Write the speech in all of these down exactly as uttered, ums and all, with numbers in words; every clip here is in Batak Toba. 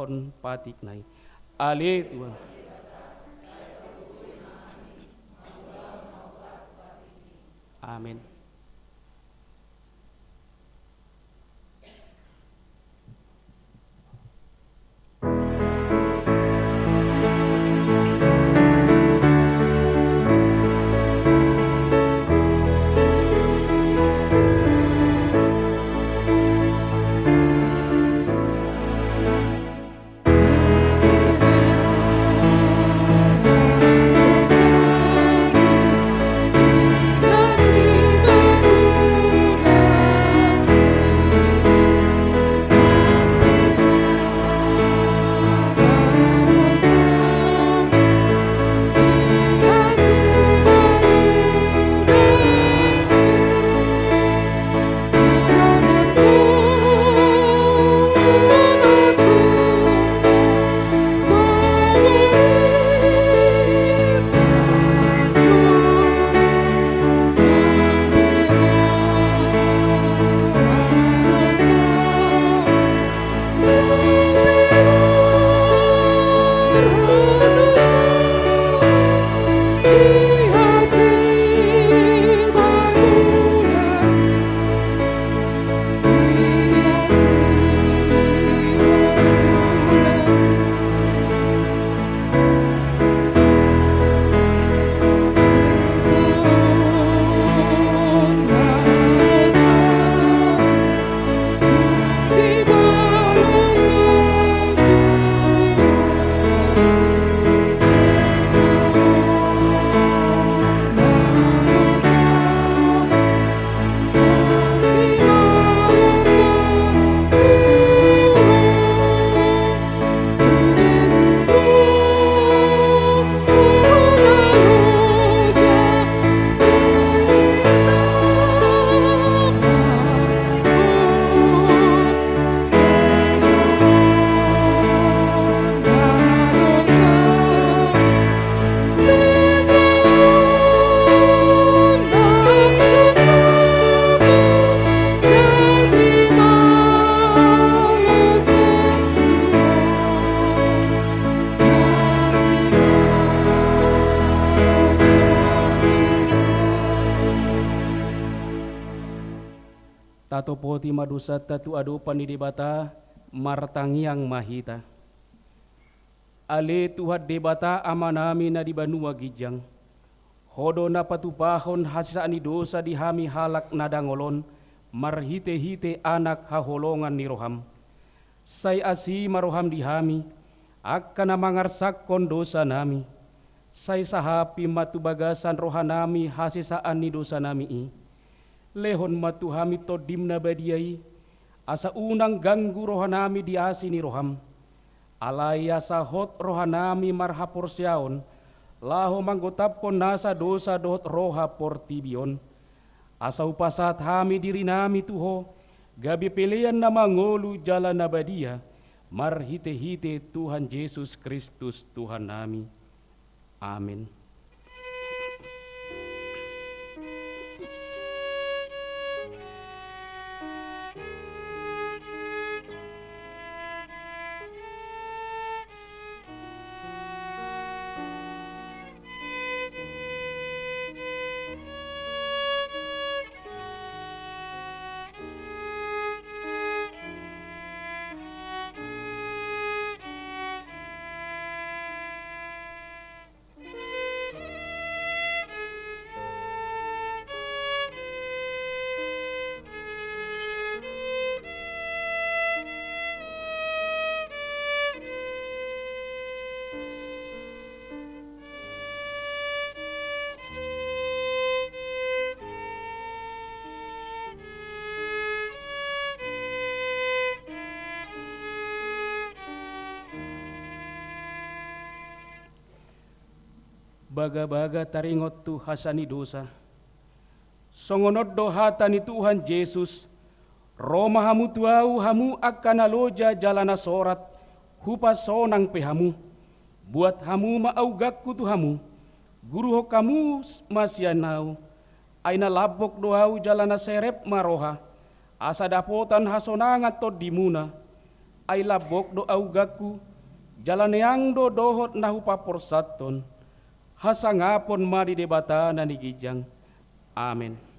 on patikna i. Ale Tuhan. Amen. Tatopoti ma dosanta tu adopan ni Debata, martangiang ma hita. Ale Tuhan Debata Amanami na di banua ginjang, Ho do na patupahon hasesaan ni dosa di hami halak na dangol on, marhitehite Anak haholongan ni roham. Sai asi ma roham di hami, angka na mangarsakhon dosanami. Sai sahapi ma tu bagasan rohanami hasesaan ni dosanami i. Lehon ma tu hami Tondim na badia i, asa unang ganggu rohanami di asi ni roham. Alai asa hot rohanami marhaporseaon, laho manggotaphon nasa dosa dohot roha portibi on. Asa hupasahat hami dirinami tu Ho, gabe pelean na mangolu jala na badia, marhitehite Tuhan Jesus Kristus Tuhannami. Amen. Bagabaga taringot tu hasesaan ni dosa. Songon on do hata ni Tuhan Jesus: Ro ma hamu tu Ahu, hamu angka na loja jala na sorat, hupasonang pe hamu. Buat hamu ma auganku tu hamu, guruhon hamu ma sian Ahu. Ai na lambok do Ahu jala na serep ma roha, asa dapotan hasonangan tondimuna. ai lambok do augangku, jala neang do dohot na hupaporsathon. Hasangapon ma di Debata na di ginjang. Amen.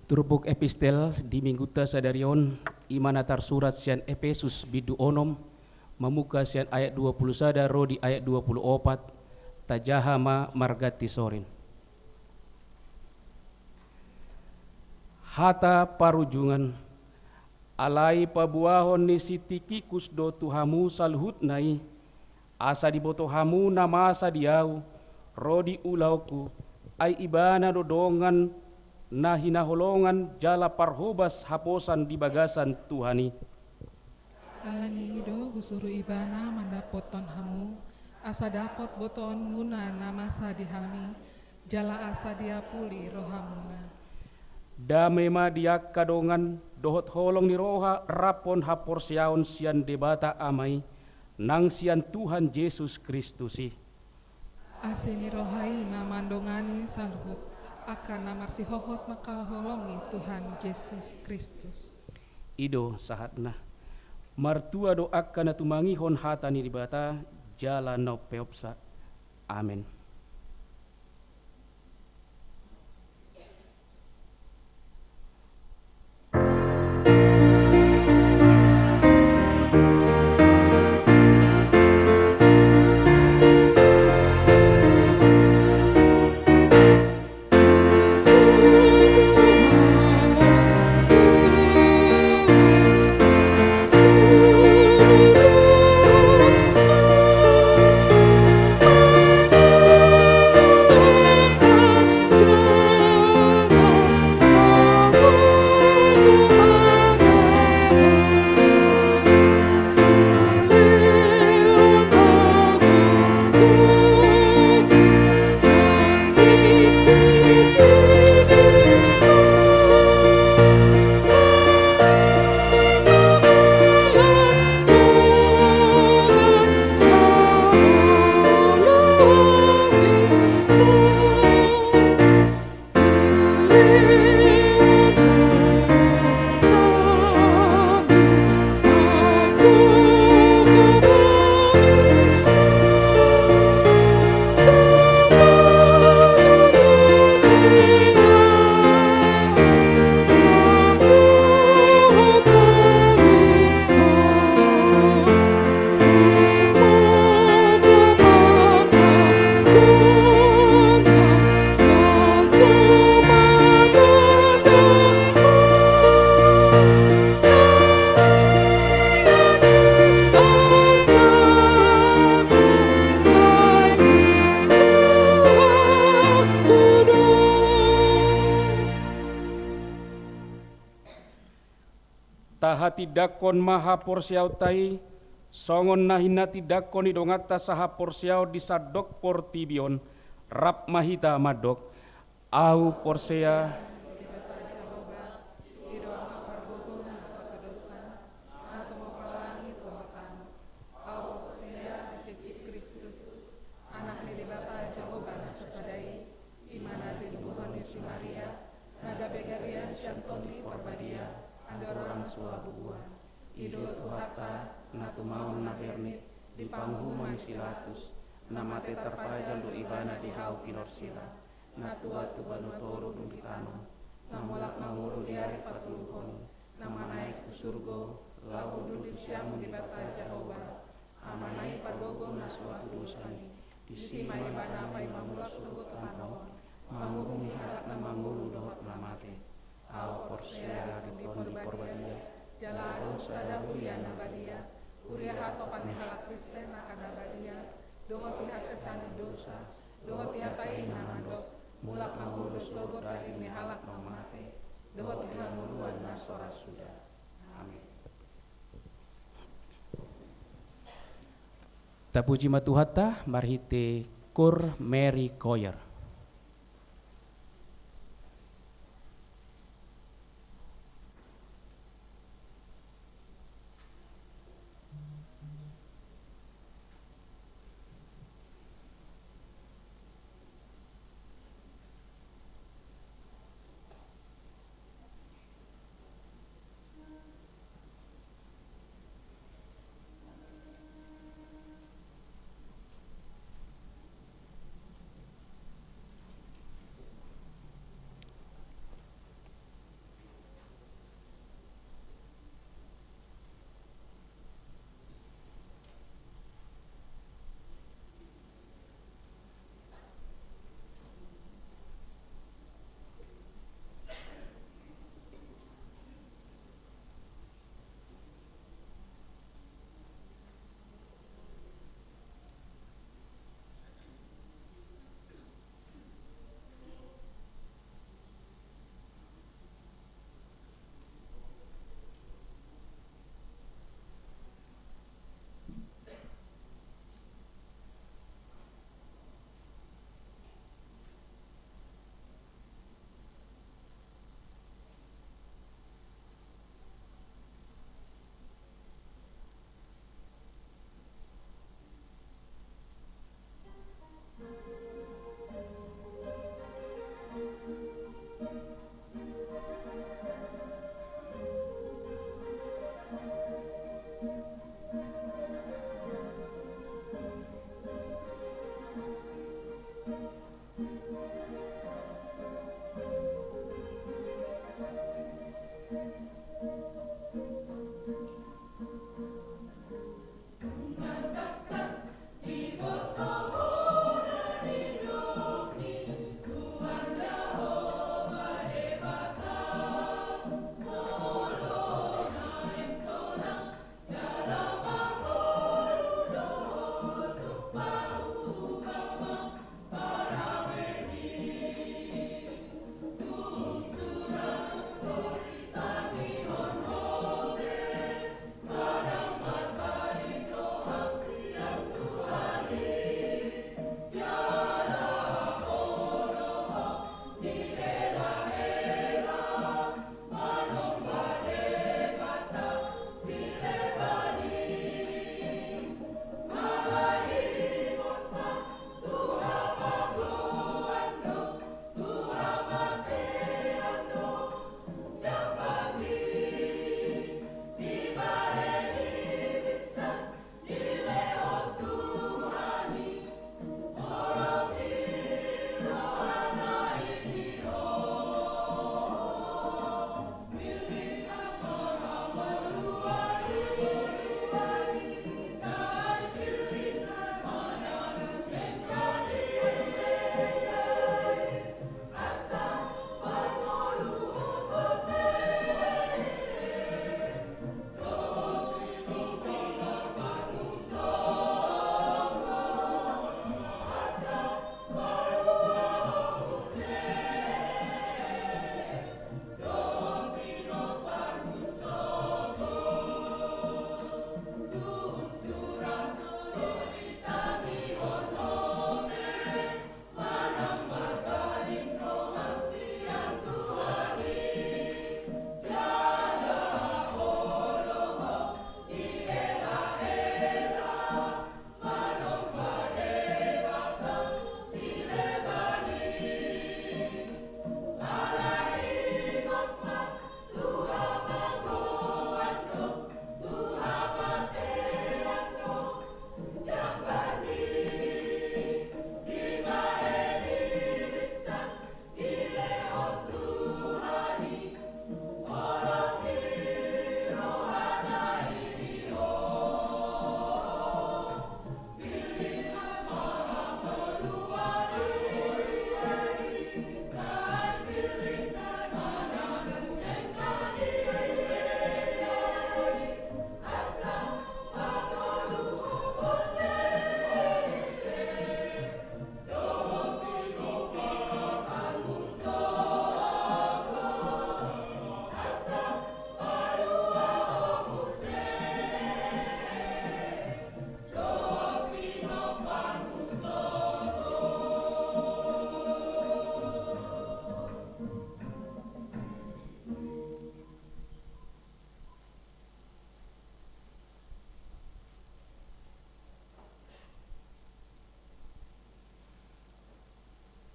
Turpuk epistel di minggunta sadari on, i ma na tarsurat sian Epesus bindu onom, mamungka sian ayat dua pulu sada ro di ayat dua pulu opat, tajaha ma marganti sorin. Hata parujungan, alai paboahon ni si Tikikus do tu hamu saluhutna i, asa diboto hamu na masa di ahu, ro di ulaonku, ai ibana do dongan na hinaholongan jala parhobas haposan di bagasan Tuhan i. Alani i do husuru ibana mandapothon hamu, asa dapot botoonmuna na masa di hami, jala asa diapuli rohamuna. Dame ma di angka dongan, dohot holong ni roha raphon haporseaon sian Debata Ama i, nang sian Tuhan Jesus Kristus i. Asi ni roha i ma mandongani saluhut angka na marsihohot mangkaholongi Tuhan Jesus Kristus. I do sahatna. Martua do angka na tumangihon hata ni Debata jala na umpeopsa. Amen. Tindangkon ma haporseaonta i, songon na hinatindangkon ni donganta sahaporseaon di sandok portibi on, rap ma hita mandok: Ahu porsea. Debata Jahowa, i do Ama pargogona na so tudosan, na tumompa langit dohot tano. Ahu porsea Jesus Kristus, Anak ni Debata Jahowa na sasada i, i ma na tinubuhon ni si Maria, na gabegabean sian Tondi Parbadia, andorang so habubuhan. I do Tuhanta, na tumaon na bernit di panguhuman ni si Latus, na mate tarpajal do Ibana di hau pinorsila, na tuat tu banua toru dung ditanom, na mulak mangolu di ari patoluhon, na manaek tu surgo, laho hundul tu siamun ni Debata Jahowa, Amana i pargogona na so tudosan i. Disi ma Ibana paima mulak sogot tu tano on, mangurungi halak na mangolu dohot na mate. Ahu porsea tu Tondi Parbadia, jala adong sada huria na badia, huria hatopan ni halak Kristen angka na badia, dohot di hasesaan ni dosa, dohot di hata i na mandok: Mulak mangolu sogot daging ni halak na mate, dohot di hangoluan na so ra suda. Amin. Tapuji ma Tuhanta marhite Kur Mary Choir.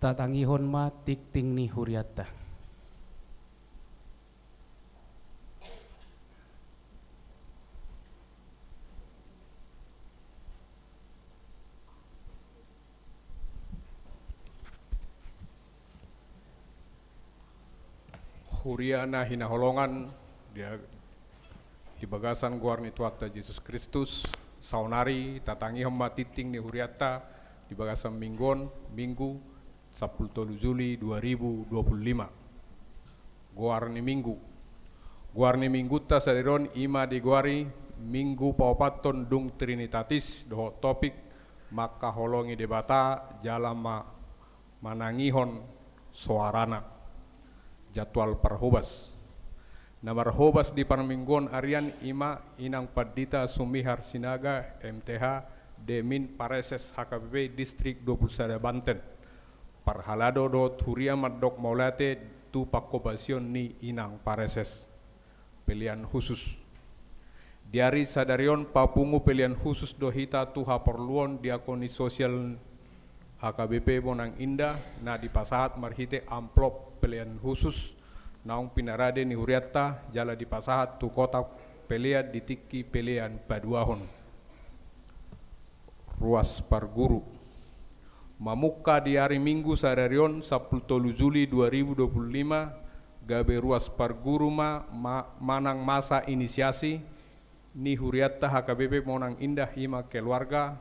Tatangihon ma tingting ni hurianta. Huria na hinaholongan di, di bagasan goar ni Tuhanta Jesus Kristus, saonari tatangihon ma tingting ni hurianta di bagasan minggu on, Minggu sampulu tolu Juli dua ribu dua puluh lima. Goar ni Minggu. Goar ni Minggunta sadari on i ma digoari Minggu paopathon dung Trinitatis dohot topik mangkaholongi Debata jala ma-, manangihon soarana. Jadwal parhobas. Na marhobas di parmingguon arian i ma Inang Pandita Sumihar Sinaga, M T H, Demin Pareses H K B P Distrik dua puluh sada Banten. Parhalado dohot huria mandok mauliate tu panghobasion ni Inang Pareses. Pelean khusus. Di ari sadari on papungu pelean khusus do hita tu haporluon diakoni sosial H K B P Bonang Indah na dipasahat marhite amplop pelean khusus naung pinarade ni hurianta jala dipasahat tu kotak pelean di tingki pelean paduahon. Ruas parguru. Mamungka di ari Minggu sadari on sampulu tolu Juli dua ribu dua puluh lima, gabe ruas parguru ma, ma-, manang masa inisiasi ni hurianta H K B P Bonang Indah i ma keluarga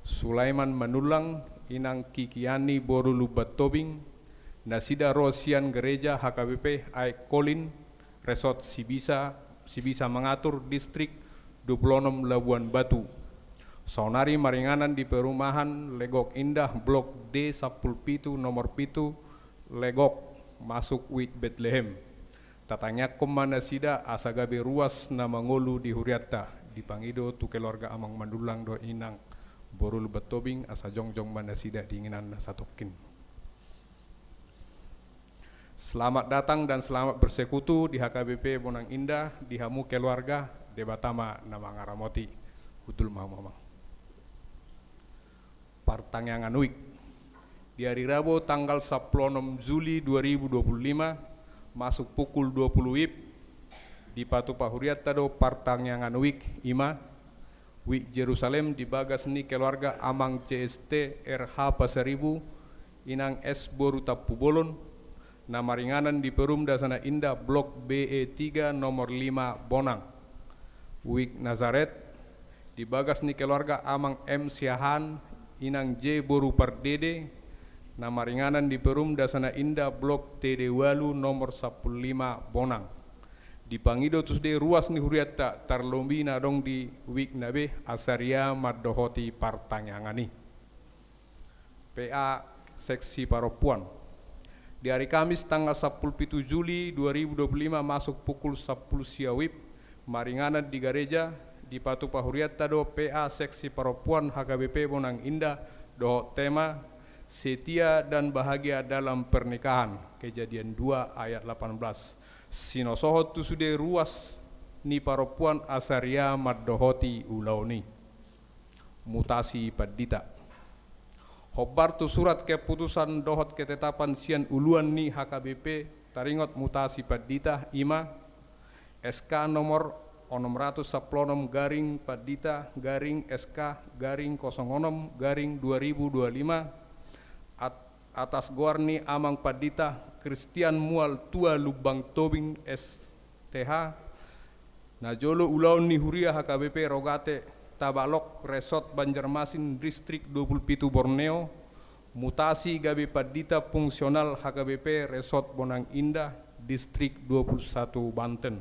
Sulaiman Manullang, Inang Kikiani boru Lumban Tobing, nasida ro sian gereja H K B P Aek Kolin, Resort Sibisa, Sibisa Mangatur, Distrik dua puluh onom Labuan Batu. Saonari maringanan di perumahan Legok Indah, Blok D sampulu pitu, nomor pitu, Legok, masuk Wik Betlehem. Tatangiangkon ma nasida asa gabe ruas na mangolu di hurianta, dipangido tu keluarga Amang Manullang dohot Inang boru Lumban Tobing asa jongjong ma nasida di inganan na satongkin. Selamat datang dan selamat bersekutu di H K B P Bonang Indah, di hamu keluarga, Debata ma na mangaramoti. Hundul ma hamu, Amang. Partangiangan Wik. Di ari Rabu tanggal sampulu onom Juli dua ribu dua puluh lima, masuk pukul dua puluh W I B, dipatupa hurianta do partangiangan Wik, i ma Wik Jerusalem di bagas ni keluarga Amang C S T R H Pasaribu, Inang S boru Tampubolon, na maringanan di Perumda Sana Indah Blok B E tiga nomor lima Bonang. Wik Nazaret, di bagas ni keluarga Amang M Siahaan, Inang J boru Pardede, na maringanan di Perumda Sana Indah Blok T D ualu nomor sampulu lima Bonang. Dipangido tu sude ruas ni hurianta, tarlobi na adong di Wik na be, asa ria mandohoti partangiangan i. P A seksi parompuan. Di ari Kamis tanggal sampulu pitu Juli dua ribu dua puluh lima masuk pukul sampulu sia W I B, maringanan di gareja, dipatupa hurianta do P A seksi parompuan H K B P Bonang Indah dohot tema Setia dan Bahagia dalam Pernikahan, Kejadian dua ayat delapan belas. Sinosohon tu sude ruas ni parompuan asa ria mandohoti ulaon i. Mutasi pandita. Hombar tu surat keputusan dohot ketetapan sian uluan ni H K B P taringot mutasi pandita, i ma S K nomor onom ratus sampulu onom garing pandita garing S K garing kosong onom garing dua ribu dua lima, at-, atas goar ni Amang Pandita Kristian Mual Tua Lumbang Tobing S T H, najolo ulaon ni huria H K B P Rogate Tabalok, Resort Banjarmasin, Distrik dua puluh pitu Borneo, mutasi gabe pandita fungsional H K B P Resort Bonang Indah, Distrik dua puluh satu Banten.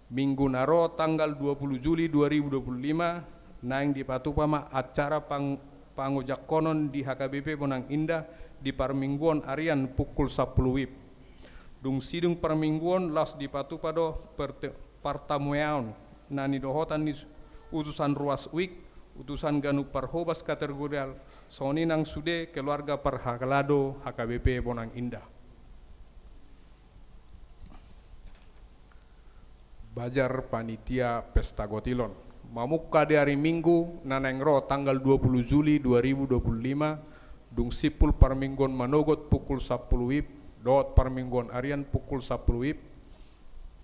Minggu na ro tanggal dua puluh Juli dua ribu dua puluh lima, naeng dipatupa ma acara pang-, pangojangkonon di H K B P Bonang Indah di parmingguon arian pukul sampulu W I B. Dung sidung parmingguon laos dipatupa do perte-, partamueaon na nidohotan ni utusan ruas Wik, utusan ganup parhobas kategorial, songon i nang sude keluarga parhalado H K B P Bonang Indah. Bajar panitia pesta gotilon. Mamungka di ari Minggu na naeng ro tanggal dua puluh Juli dua ribu dua puluh lima, Dung simpul parmingguon manogot pukul sampulu WIB, dohot parmingguon arian pukul sampulu WIB,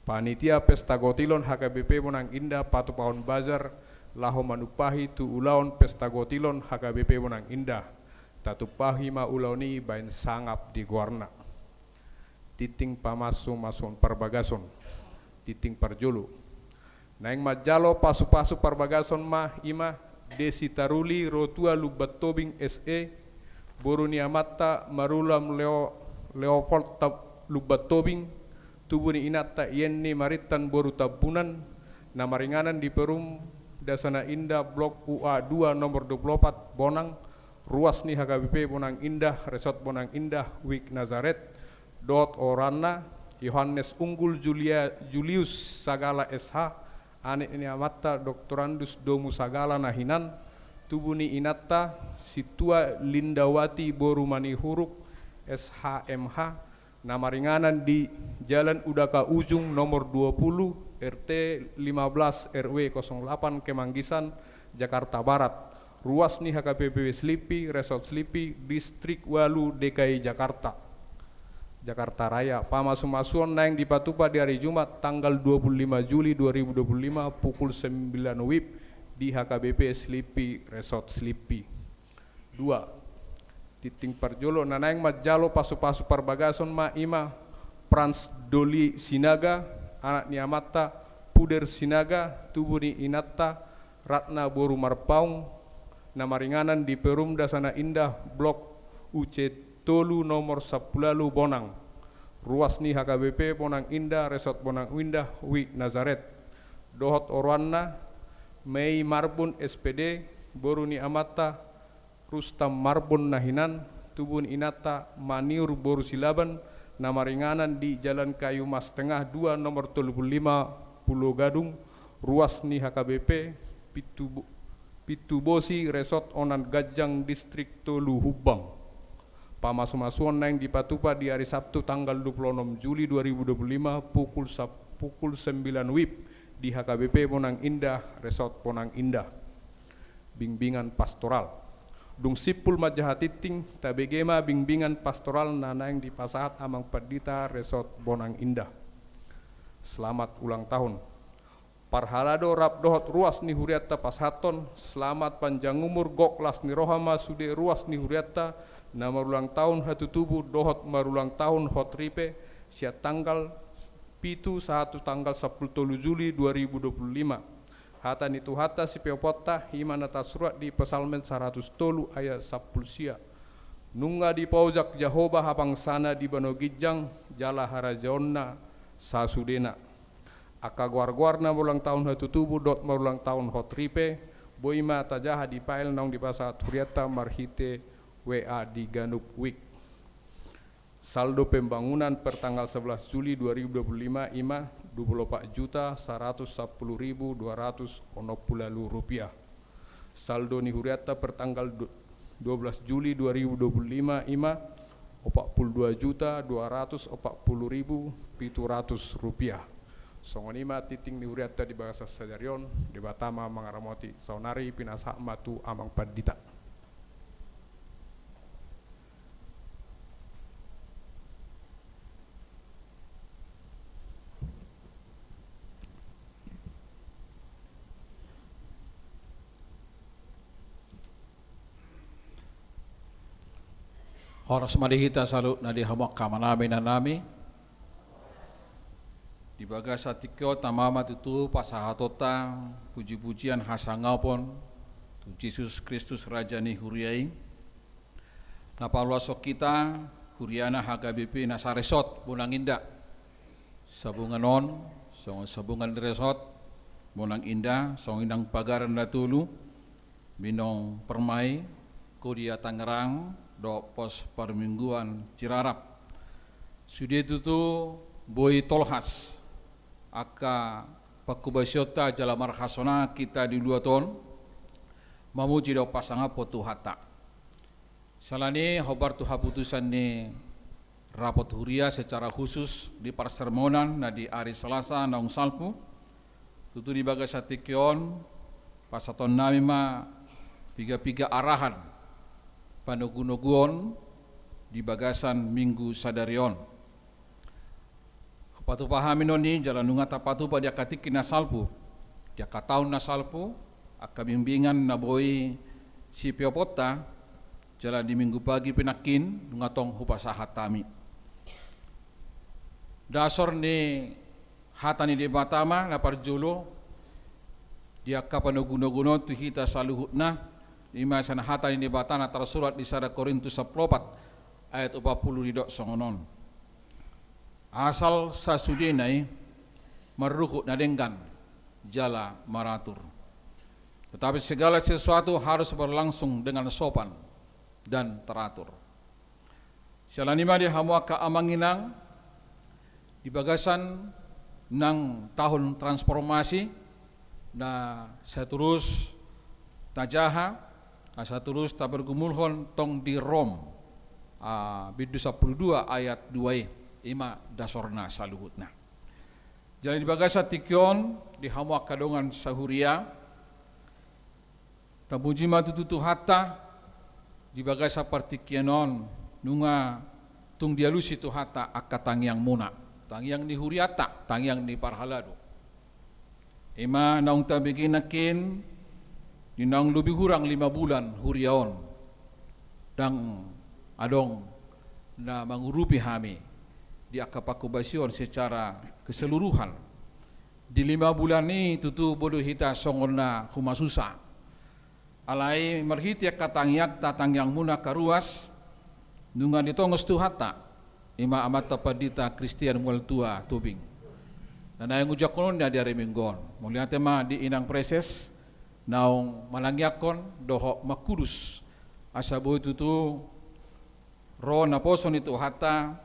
panitia Pesta Gotilon H K B P Bonang Indah patupahon bazar laho manumpahi tu ulaon Pesta Gotilon H K B P Bonang Indah. Tatumpahi ma ulaon i baen sangap di goarna. Tinting pamasumasuon parbagason. Tinting parjolo. Naeng manjalo pasupasu parbagason ma i ma Desi Taruli, Rotua Lumban Tobing S E, boru ni amanta Marulam Leo-, Leopold Tab-, Lumban Tobing, tubu ni inanta Yenni Marintan boru Tambunan, na maringanan di Perum Dasana Indah Blok U A dua nomor dua puluh opat Bonang, ruas ni H K B P Bonang Indah, Resort Bonang Indah, WIB Nazaret, dohot oroanna Yohanes Unggul Julia-, Julius Sagala S H, anak ni amanta Doktorandus Domu Sagala na hinan, tubu ni inanta Sintua Lindawati boru Manihuruk S H M H, na maringanan di Jalan Udaka Ujung nomor dua puluh, R T lima belas, R W kosong delapan, Kemanggisan, Jakarta Barat. Ruas ni H K B P Slipi, Resort Slipi, Distrik walu D K I Jakarta. Jakarta Raya. Pamasumasuon naeng dipatupa di ari Jumat tanggal dua puluh lima Juli dua ribu dua puluh lima pukul sembilan WIB di H K B P Slipi, Resort Slipi. Dua. Tinting parjolo, na naeng manjalo pasupasu parbagason ma i ma Frans Doli Sinaga, anak ni amanta Puder Sinaga, tubu ni inanta Ratna boru Marpaung, na maringanan di Perum Dasana Indah Blok U C tolu nomor sampulu ualu Bonang, ruas ni H K B P Bonang Indah, Resort Bonang Indah, WIB Nazaret. Dohot oroanna Mei Marbun S P D, boru ni amanta Rustam Marbun na hinan, tubu ni inanta Maniur boru Silaban, na maringanan di Jalan Kayu Mas Tengah dua nomor tolu puluh lima Pulo Gadung, ruas ni H K B P Pitu Bo-, Pitu Bosi, Resort Onan Ganjang, Distrik tolu Humbang. Pamasumasuon naeng dipatupa di ari Sabtu tanggal dua puluh onom Juli dua ribu dua puluh lima pukul sa-, pukul sembilan WIB di H K B P Bonang Indah, Resort Bonang Indah. Bimbingan pastoral. Dung simpul manjaha tinting, tabege ma bimbingan pastoral na naeng dipasahat Amang Pandita Resort Bonang Indah. Selamat ulang tahun. Parhalado rap dohot ruas ni hurianta pasahathon, selamat panjang umur, gok las ni roha ma sude ruas ni hurianta, na marulang tahun hatutubu dohot marulang tahun hot ripe, sian tanggal pitu sahat tu tanggal sampulu tolu Juli dua ribu dua puluh lima. Hata ni Tuhanta sipeoponta, i ma na tarsurat di Psalmen saratus tolu ayat sampulu sia. Nunga dipaojak Jahowa habangsana di banua ginjang, jala harajaonna sasudena. Angka goargoar na marulang tahun hatutubu dohot marulang tahun hot ripe, boi ma tajaha di file naung dipasahat hurianta marhite W A di ganup WIB. Saldo pembangunan per tanggal sebelas Juli dua ribu dua puluh lima i ma dua puluh opat juta saratus sampulu ribu dua ratus onom pulu ualu rupiah. Saldo ni hurianta per tanggal du-, dua belas Juli dua ribu dua puluh lima i ma opat pulu dua juta dua ratus opat pulu ribu pitu ratus rupiah. Songon i ma tinting ni hurianta di bagasan sadari on, Debata ma mangaramoti. Saonari pinasahat ma tu Amang Pandita. Horas ma di hita saluhutna di hamu angka amanami, inanami. Di bagasan tingki on tama ma tutu pasahatonta pujipujian hasangapon tu Jesus Kristus Raja ni huria i. Na paluashon hita huriana H K B P na sa-Resort Bonang Indah. Sabungan on, songon sabungan ni Resort Bonang Indah, songon i nang pagaran na tolu, Binong Permai, Kodia Tangerang, dohot Pos Parmingguan Cirarap. Sude tutu boi tolhas angka pangkobasionta jala marhasonangan hita di luat on, mamuji dohot pasangaphon Tuhanta. Siala ni i hombar tu haputusan ni rapot huria secara khusus di parsermonan na di ari Selasa naung salpu, tutu di bagasan tingki on pasahatonnami ma piga-piga arahan panogunoguon di bagasan Minggu sadari on. Hupatupa hami non i jala nunga tapatupa di angka tingki na salpu, di angka taon na salpu, angka bimbingan na boi sipeoponta, jala di Minggu pagi pe nangkin nunga tong hupasahat hami. Dasor ni hata ni Debata ma na parjolo di angka panogunoguon tu hita saluhutna, i ma sian hata ni Debata na tarsurat di sada Korintus sampulu opat ayat opat pulu didok songon on. Asal sasudena i marruhut na denggan jala maratur. Tetapi segala sesuatu harus berlangsung dengan sopan dan teratur. Siala ni i ma di hamu angka amang inang, di bagasan nang taon transformasi, na sai torus tajaha, na sai torus tapargumulhon tong di Rom, ah, bindu sampulu dua ayat dua i, i ma dasorna saluhutna. Jadi di bagasan tingki on, di hamu angka dongan sahuria, tapuji ma tutu Tuhanta, di bagasan partingkian on, nunga tung dialusi Tuhanta angka tangiangmuna, tangiang ni hurianta, tangiang ni parhalado. I ma naung tabege nangkin, di naung lobi hurang lima bulan huria on, ndang adong na mangurupi hami di angka pangkobasion secara keseluruhan. Di lima bulan i tutu boi do hita songon na humasusa. Alai marhite angka tangiangta, tangiangmuna angka ruas, nunga ditongos Tuhanta, i ma Amanta Pandita Kristian Mualtua Tobing, na naeng ujangkononna di ari Minggu on. Mauliate ma di Inang Preses, naung manangiangkon dohot mangkudus, asa boi tutu ro naposo ni Tuhanta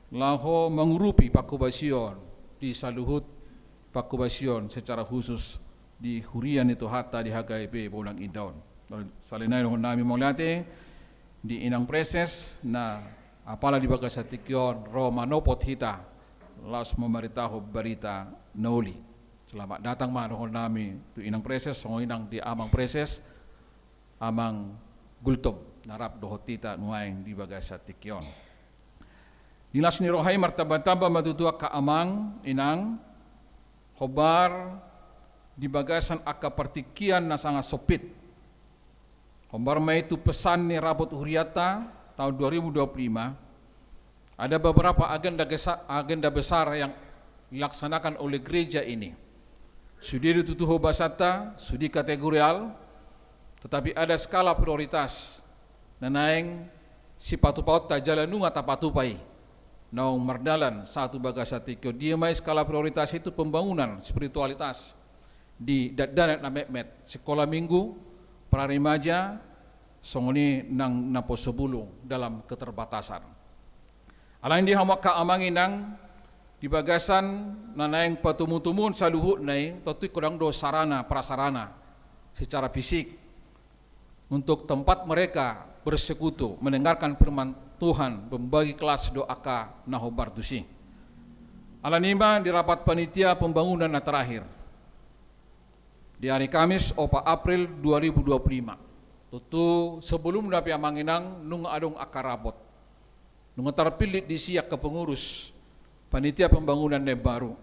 laho mangurupi pangkobasion di saluhut pangkobasion secara khusus di huria ni Tuhanta di H K B Bonang Indah on. Sahali nai dohonon nami mauliate di Inang Preses na apala di bagasan tingki on ro manopot hita laos mamaritahon barita na uli. Selamat datang ma dohonon nami tu Inang Preses, songon i nang di Amang Preses, Amang Gultom, na rap dohot hita nuaeng di bagasan tingki on. Di las ni roha i martambatamba ma tutu angka amang inang, hombar di bagasan angka partingkian na sangat sempit. Hombar ma i tu pesan ni rapot hurianta taon dua ribu dua puluh lima, ada beberapa agenda gesa-, agenda besar yang dilaksanakan oleh gereja ini. Sude do tutu hobasanta, sude kategorial, tetapi ada skala prioritas na naeng sipatupaonta jala nunga tapatupa i naung mardalan sahat tu bagasan tingki on. Dia ma i skala prioritas itu pembangunan spiritualitas di dakdanak na metmet, sikola minggu, prarimaja, songon i nang naposobulung dalam keterbatasan. Alai di hamu angka amang inang, di bagasan na naeng patumutumuon saluhutna i, tontu i godang do sarana prasarana secara fisik untuk tempat mereka bersekutu, mendengarkan firman Tuhan, membagi kelas dohot angka na hombar tusi. Alani i ma di rapat panitia pembangunan na terakhir di ari Kamis opat April dua ribu dua puluh lima. Tontu sebelumna pe amang inang nunga adong angka rapot. Nunga tarpillit disi angka pengurus panitia pembangunan na imbaru.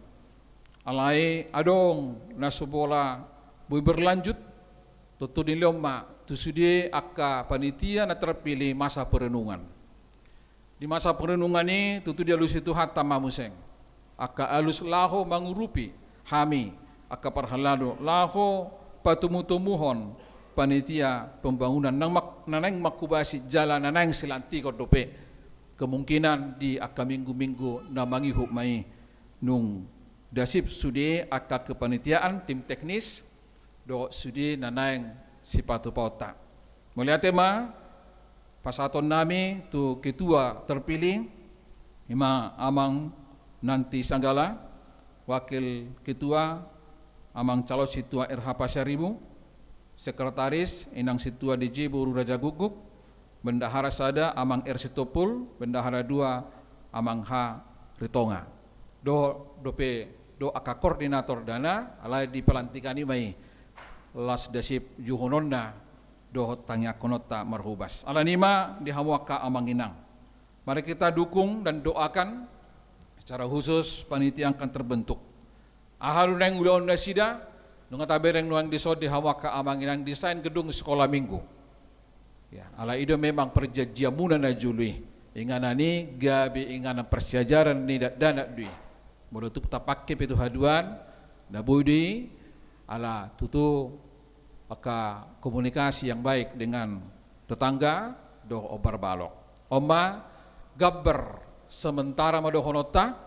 Alai adong na so pola boi berlanjut, tontu dilehon ma tu sude angka panitia na terpilih masa perenungan. Di masa perenungan i tontu dialusi Tuhanta ma muse angka alus laho mangurupi hami angka parhalado laho patumutumuhon panitia pembangunan na mak-, na naeng mangkobasi jala na naeng silantikon dope kemungkinan di angka minggu-minggu na mangihut ma i nung dasip sude angka kepanitiaan, tim teknis, dohot sude na naeng sipatupaonta. Mauliate ma pasahaton nami tu ketua terpilih, i ma Amang Nanti Sagala, wakil ketua Amang Calon Sintua R H Pasaribu, sekretaris Inang Sintua D J Boru Raja Guguk, bendahara sada Amang R Sitompul, bendahara dua Amang H Ritonga. Dohot dope do angka koordinator dana, alai di pelantikan i ma i las dasip juhononna dohot tangiangkononta marhobas. Alani i ma di hamu angka amang inang, mari kita dukung dan doakan secara khusus panitia angka terbentuk. Aha do naeng ulaon nasida, nunga tabereng nuaeng dison di hamu angka amang inang, desain gedung sekolah minggu. Ya, ala i do memang perjanjianmuna na jolo i. Inganan i gabe inganan parsiajaran ni dakdanak do i. Molo tung tapangke pe tu haduan, na boi do i, ala tutu angka komunikasi yang baik dengan tetangga dohot hombar balok. On ma gambar sementara ma dohononta,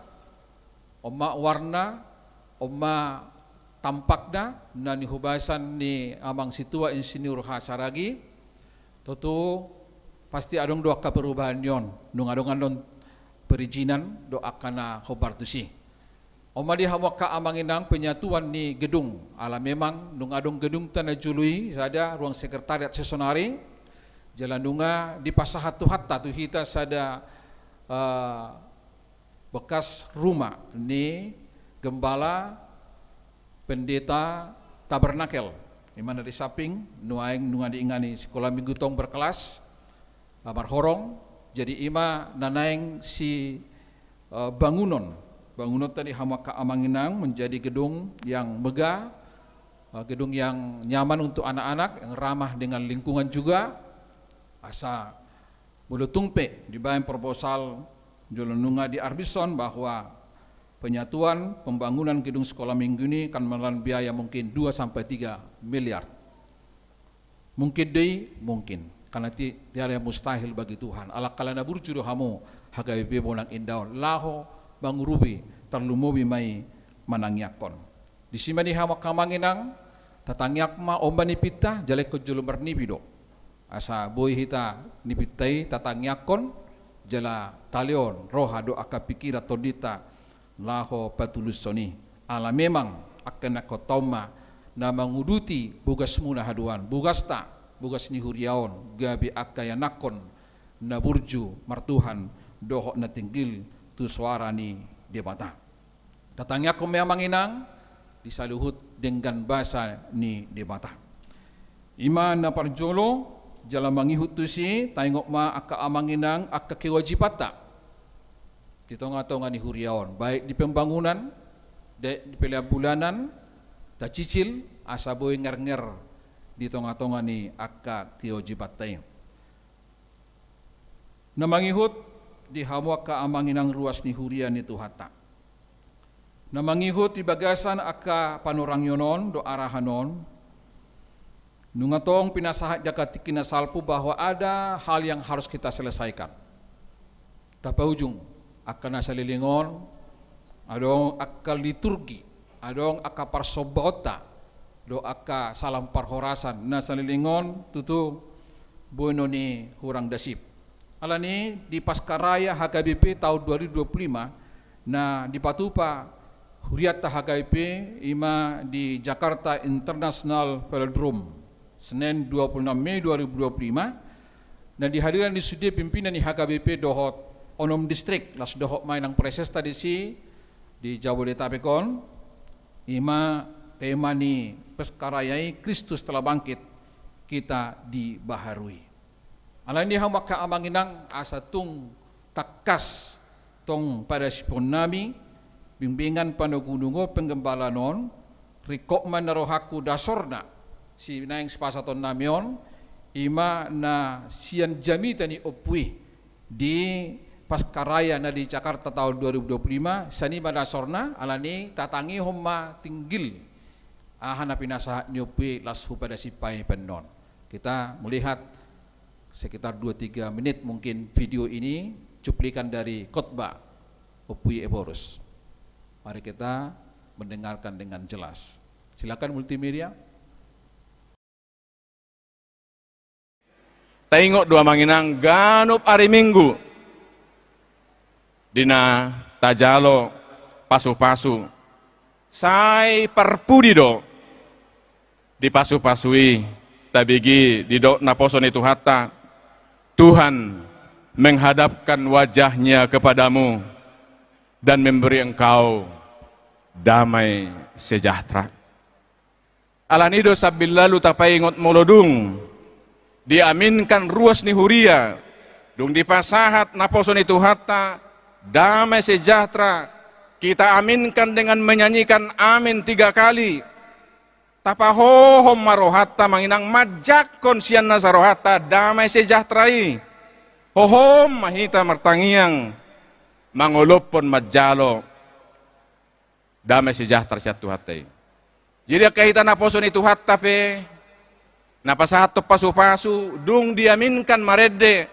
on ma warna, on ma tampakna na nihobasan ni amang sintua Insinyur H. Saragih. Tutu pasti adong do angka perubahan ni on, nunga adong annon perizinan dohot angka na hombar tusi. On ma di hamu angka amang inang penyatuan ni gedung, ala memang nunga adong gedungta na jolo i, sada ruang sekretariat sesonari, jala nunga dipasahat Tuhanta tu hita sada, eh, bekas rumah ni gembala pendeta tabernakel, i ma na di samping, nuaeng nunga diingani sekolah minggu tong berkelas, eh, marhorong. Jadi i ma na naeng si, eh, bangunon, bangunonta di hamu angka amang inang menjadi gedung yang megah, eh, gedung yang nyaman untuk anak-anak, yang ramah dengan lingkungan juga. Asa molo tung pe dibaen proposal jolo nunga diarbishon bahwa penyatuan pembangunan gedung sekolah minggu ini akan menelan biaya mungkin dua sampai tiga miliar. Mungkin do i? Mungkin. Karena ti-, tiada yang mustahil bagi Tuhan. Ala angka na burju do hamu H K B P Bonang Indah on, laho mangurupi, tarlumobi ma i manangiangkon. Disi ma di hamu angka amang inang, tatangiang ma, on ma nipinta, jala ingkon jolo marnipi do. Asa boi hita nipinta i tatangiangkon, jala talehon roha dohot angka pingkiran tondinta laho patulushon i. Ala memang angka ianakhonta on ma na manguduti bogasmuna haduan, bogasta, bogas ni huria on, gabe angka ianakhon na burju martuhan dohot na tinggil tu soara ni Debata. Tatangiangkon ma i amang inang di saluhut denggan basa ni Debata. I ma na parjolo, jala mangihut tusi, taingot ma angka amang inang angka kewajibanta di tonga-tonga ni huria on, baik di pembangunan, baik di pelean bulanan, tacicil, asa boi ngernger di tonga-tonga ni angka kewajibanta i. Na mangihut di hamu angka amang inang ruas ni huria ni Tuhanta. Na mangihut di bagasan angka panurangion on dohot arahan on, nunga tong pinasahat di angka tingki na salpu bahwa ada hal yang harus kita selesaikan. Tapaujung angka na saleleng on, adong angka liturgi, adong angka parsombaonta, dohot angka salam parhorasan na saleleng on tutu boi annon i hurang dasip. Alani i di Paskaraya H K B P tahun dua ribu dua puluh lima na dipatupa hurianta H K B P i ma di Jakarta International Velodrome, Senin dua puluh enam Mei dua ribu dua puluh lima, na dihadiran di sude pimpinan ni H K B P dohot onom distrik, laos dohot ma inang presesta disi di Jabodetabek on. I ma tema ni Paskaraya i, Kristus telah bangkit, kita dibaharui. Alani i hamu angka amang inang, asa tung tangkas tong padasipon nami bimbingan panogunogu penggembalaan on, ringkot ma na rohangku dasorna, si naeng sipasahaton nami on, i ma na sian jamita ni ompu i di Paskaraya na di Jakarta tahun dua ribu dua puluh lima, sian i ma dasorna. Alani i tatangihon ma tinggil aha na pinasahat ni ompu i laos hupadasi paima annon. Kita melihat sekitar dua tiga menit mungkin video ini, cuplikan dari khotbah Ompu Ephorus. Mari kita mendengarkan dengan jelas. Silakan multimedia. Taingot do amang inang, ganup ari Minggu di na tajalo pasupasu, sai parpudi do di pasupasu i tabege didok naposo ni Tuhanta, Tuhan menghadapkan wajah-Nya kepadamu dan memberi engkau damai sejahtera. Alani i do sambil lalu tapaingot molo dung Diaminkan ruas ni huria, dung dipasahat naposo ni Tuhanta, damai sejahtera, kita aminkan dengan menyanyikan amin tiga kali. Tapahohom ma rohanta, Amang Inang, manjangkon sian nasa rohanta damai sejahtera i. Hohom ma hita martangiang, mangolophon manjalo damai sejahtera sian Tuhanta i. Jadi angka hita naposo ni Tuhanta pe, na pasahathon pasupasu, dung diaminkan marende,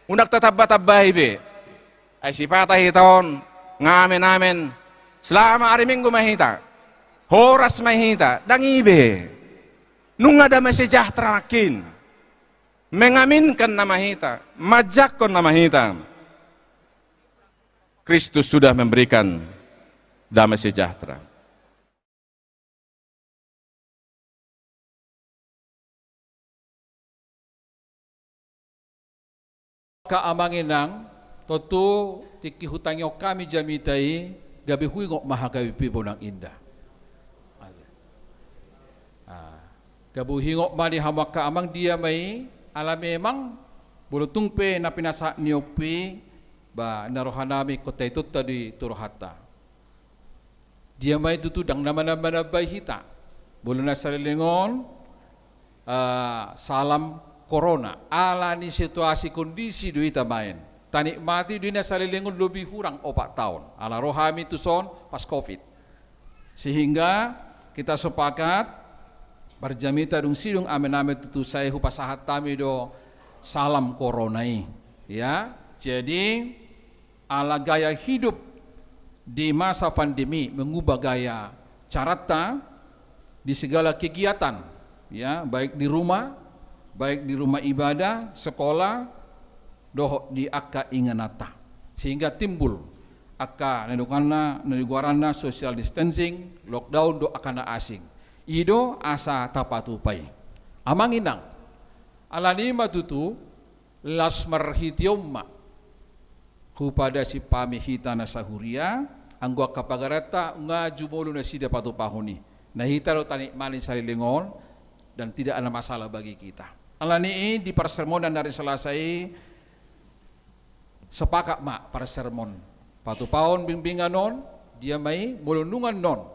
unang tatamba-tambai be. Ai sipata hita on, nga amen-amen, selama ari Minggu ma hita, horas ma hita, ndang i be. Nunga damai sejahtera nangkin. Mengaminkan nama hita, manjangkon nama hita. Kristus sudah memberikan damai sejahtera. Angka Amang Inang, tontu tingki hutangihon hami jamita i, gabe huingot ma hagabeonpi bonang inda. Ah, gabe huingot ma di hamu angka Amang, dia ma i, ala memang molo tung pe na pinasahat ni ompu i, ba na rohanami ingkon taitonta do i tu rohanta. Dia ma i tutu, ndang na manam-, manambai hita. Molo na saleleng on, ah, salam korona. Ala ni situasi kondisi do hita baen. Tanikmati do i na saleleng on lobi hurang opat taon. Ala ro hami tuson pas covid. Sehingga kita sepakat, parjamita dung sidung amen-amen tutu sai hupasahat hami do salam korona i. Ya, jadi ala gaya hidup di masa pandemi, mengubah gaya carata di segala kegiatan, ya, baik di rumah, baik di rumah ibadah, sekolah, dohot di angka ingananta. Sehingga timbul angka na nigoaranna, na nigoaranna social distancing, lockdown dohot angka na asing. I do asa tapatupa i. Amang Inang, ala ni i ma tutu, las marhite on ma hupadasip hami hita na sahuria, anggo angka pagaranta nga jumolo nasida patupahon i. Na hita do tanikmati saleleng on, dan tidak ada masalah bagi kita. Ala ni i di parsermonan ni ari Selasa i, sepakat ma parsermon patupahon bimbingan on, dia ma i, molo nunga annon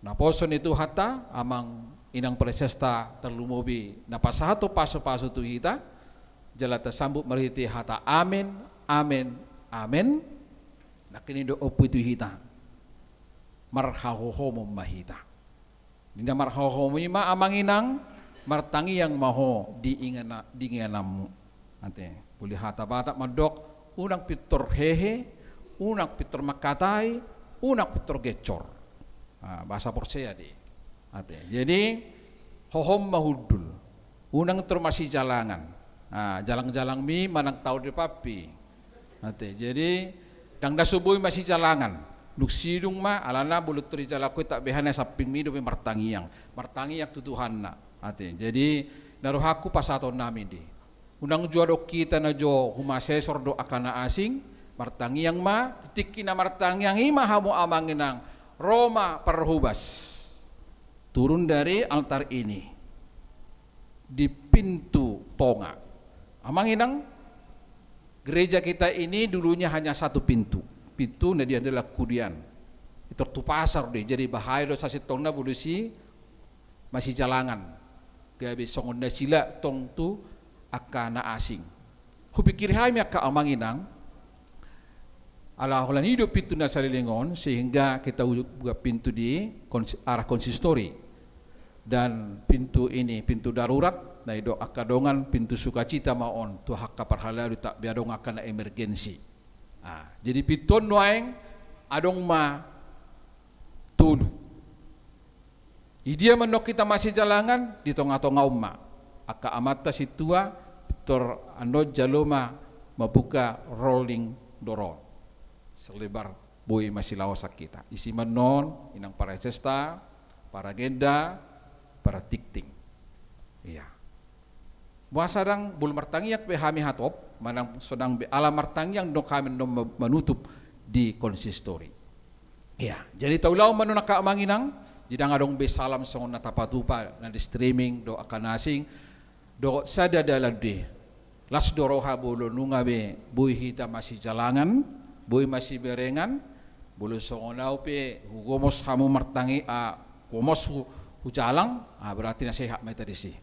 naposo ni Tuhanta, Amang Inang Prasetya, tarlumobi na pasahathon pasupasu tu hita, jala tasambut marhite hata amen, amen, amen. Nangkin i do ompu i tu hita, marhahohomon ma hita. Di na marhahohom i ma, Amang Inang, martangiang ma ho di ingana-, di ingananmu. Ate, molo hata Batak mandok, unang pintor hehe, unang pintor mangkatai, unang pintor gencor. Ah, bahasa Porsea do i. Ate, jadi, hohom ma hundul. Unang pintor masijalangan. Ah, jalang-jalangmi manang taon depanpi. Ate, jadi, ndang na so boi masijalangan. Dung sidung ma, alana molo tor dijalakhon i, tak beha na sampingmi dope martangiang. Martangiang tu Tuhanna. Ate, jadi, na rohangku pasahaton nami do i. Unang jo adong hita na jo humasesor dohot angka na asing, martangiang ma, tingki na martangiang i ma hamu Amang Inang, ro ma parhobas. Turun dari altar ini. Di pintu tonga. Amang Inang, gereja kita ini dulunya hanya satu pintu. Pintu na di andalak kudian. Pintor tu pasar do i, jadi bahaya do sasintongna molo so masijalangan. Gabe songon na sila tong tu angka na asing. Hupikiri hami angka Amang Inang, ala holan i do pintu na saleleng on, sehingga kita buka pintu di kons-, arah konsistori. Dan pintu ini, pintu darurat, na didok angka dongan, pintu sukacita ma on, tu angka parhalado, tak be adong angka na emergensi. Ah, jadi pintu on nuaeng, adong ma tolu. Di dia ma annon hita masijalangan, di tonga-tonga on ma. Angka amanta sintua, pintor annon jalo ma mambuka rolling door on. Selebar boi masilaosan hita. Isi ma annon, Inang Prasetya, Paragenda, Paratikting. Iya. Boasa ndang, molo martangiang pe hami hatop, manang so ndang be, ala martangiang do hami annon ma-, manutup di konsistori. Iya, jadi taulahon ma annon angka Amang Inang, jadi ndang adong be salam songon na tapatupa, na di streaming, dohot angka na asing. Dohot sada dalan do i. Las do roha molo nunga be boi hita masijalangan, boi masiberengan, molo songon au pe hugomos hamu martangi, ah, gomos hu, hujalang, ah, berarti na sehat ma hita disi.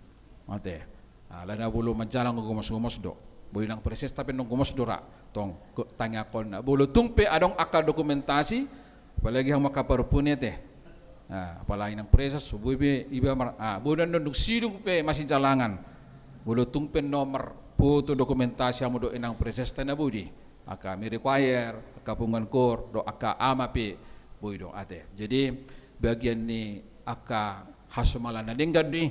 Ate. Ah, alana molo manjalang gomos-gomos do. Boi nang presesta pe nang gomos do ra. Tong, tangiangkonna. Molo tung pe adong angka dokumentasi, apalagi hamu angka parpudi ate. Ah, apalagi nang preses, boi be iba mar, ah, boi do dung sidung pe masijalangan. Molo tung pe nomor foto dokumentasi hamu dohot inang presesta na boi do i. Angka miri choir, angka punguan kor, dohot angka ama pe boi do ate. Jadi bagian ni angka hasomalan na denggan do i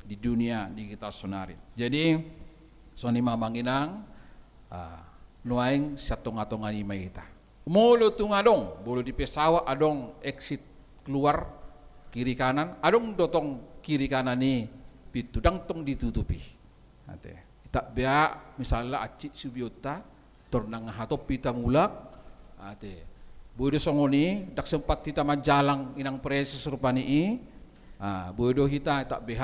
di dunia digital sonari. Jadi songon i ma amang inang, ah, nuaeng sian tonga-tonga ni i ma hita. Molo tung adong, molo di pesawat adong exit keluar kiri kanan, adong do tong kiri kanan i pintu, ndang tong ditutupi. Ate. Tabo be misalna hansit subionta, tor nunga hatop hita mulak, ate. Boi do songon i, ndang sempat hita manjalang inang preses rupani i, ah, boi do hita, tabo be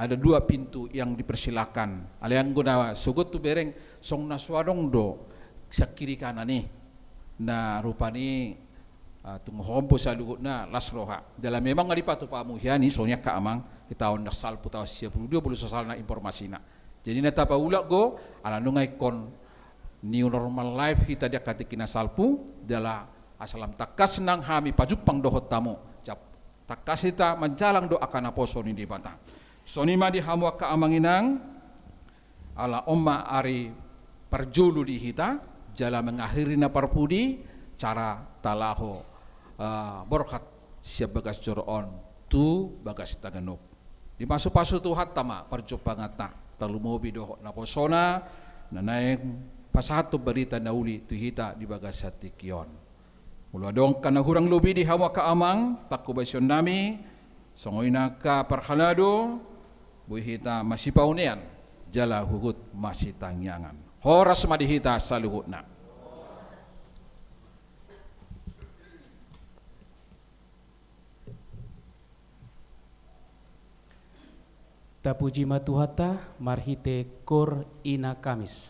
ada dua pintu yang dipersilakan. Alai anggo na sogot hubereng, songon na so adong do sian kiri kanan i. Na rupani, ah, tung hombo saluhutna las roha. Jala memang nga dipatupa hamu hian i, songon i angka amang, di taon na salpu taon sia pulu dua molo so sala na informasina. Jadi na tapaulak do, ala nunga ingkon new normal life hita di angka tingki na salpu, jala asa lam tangkas nang hami pajumpang dohot hamu. Jala tangkas hita manjalang do angka naposo ni Debata. Songon i ma di hamu angka amang inang, ala on ma ari parjolo di hita, jala mengakhiri na parpudi, cara talaho, eh, borhat sian bagas joro on tu bagas taganup. Dipasu-pasu Tuhanta ma parjumpanganta, tarlumobi dohot naposona, na naeng pasahathon barita na uli tu hita di bagasan tingki on. Molo adong angka na hurang lobi di hamu angka amang, panghobasion nami, songon i nang angka parhalado, boi hita masipaonean, jala huhut masitangiangan. Horas ma di hita saluhutna. Tapuji ma Tuhanta marhite kor Ina Kamis.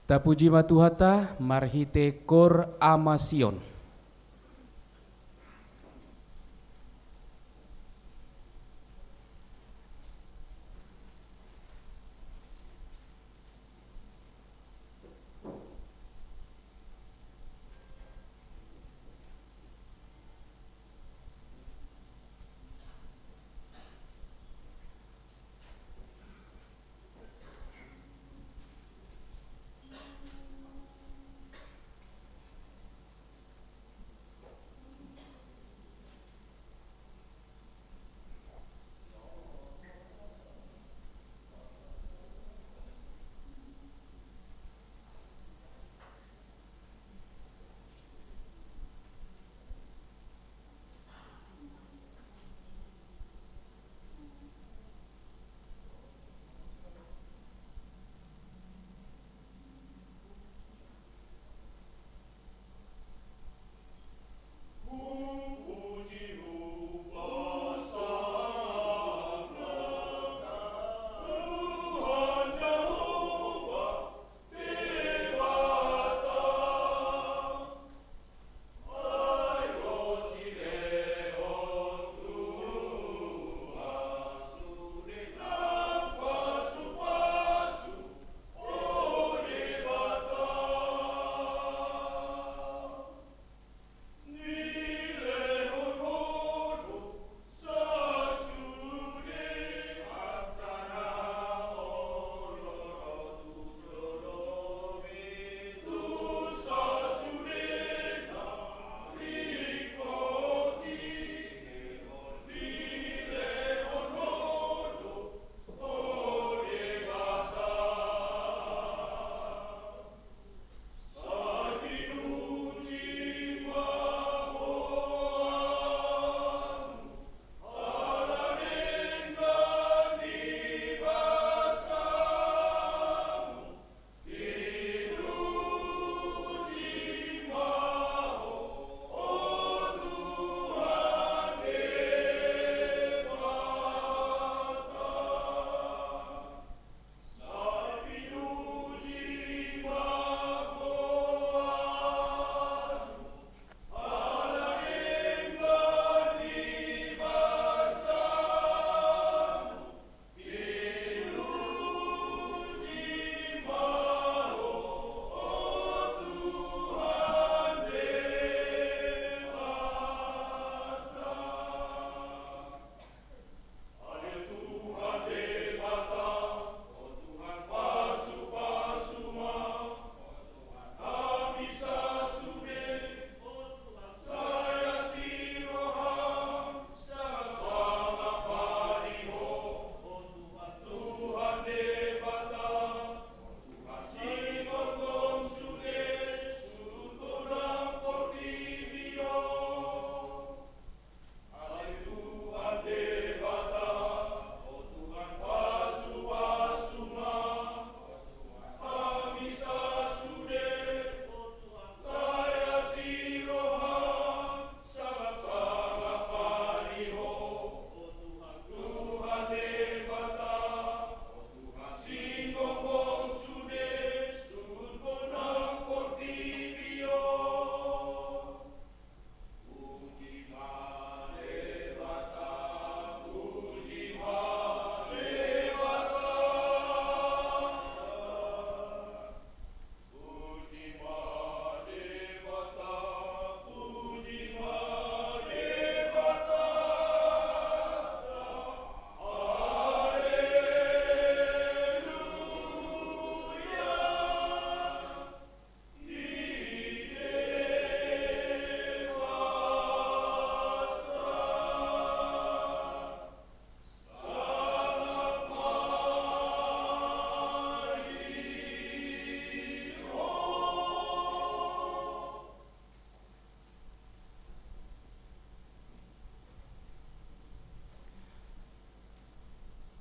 Tapuji ma Tuhanta marhite kor Ama Sion.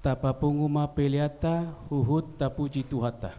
Tapapungu ma peleanta huhut tapuji Tuhanta.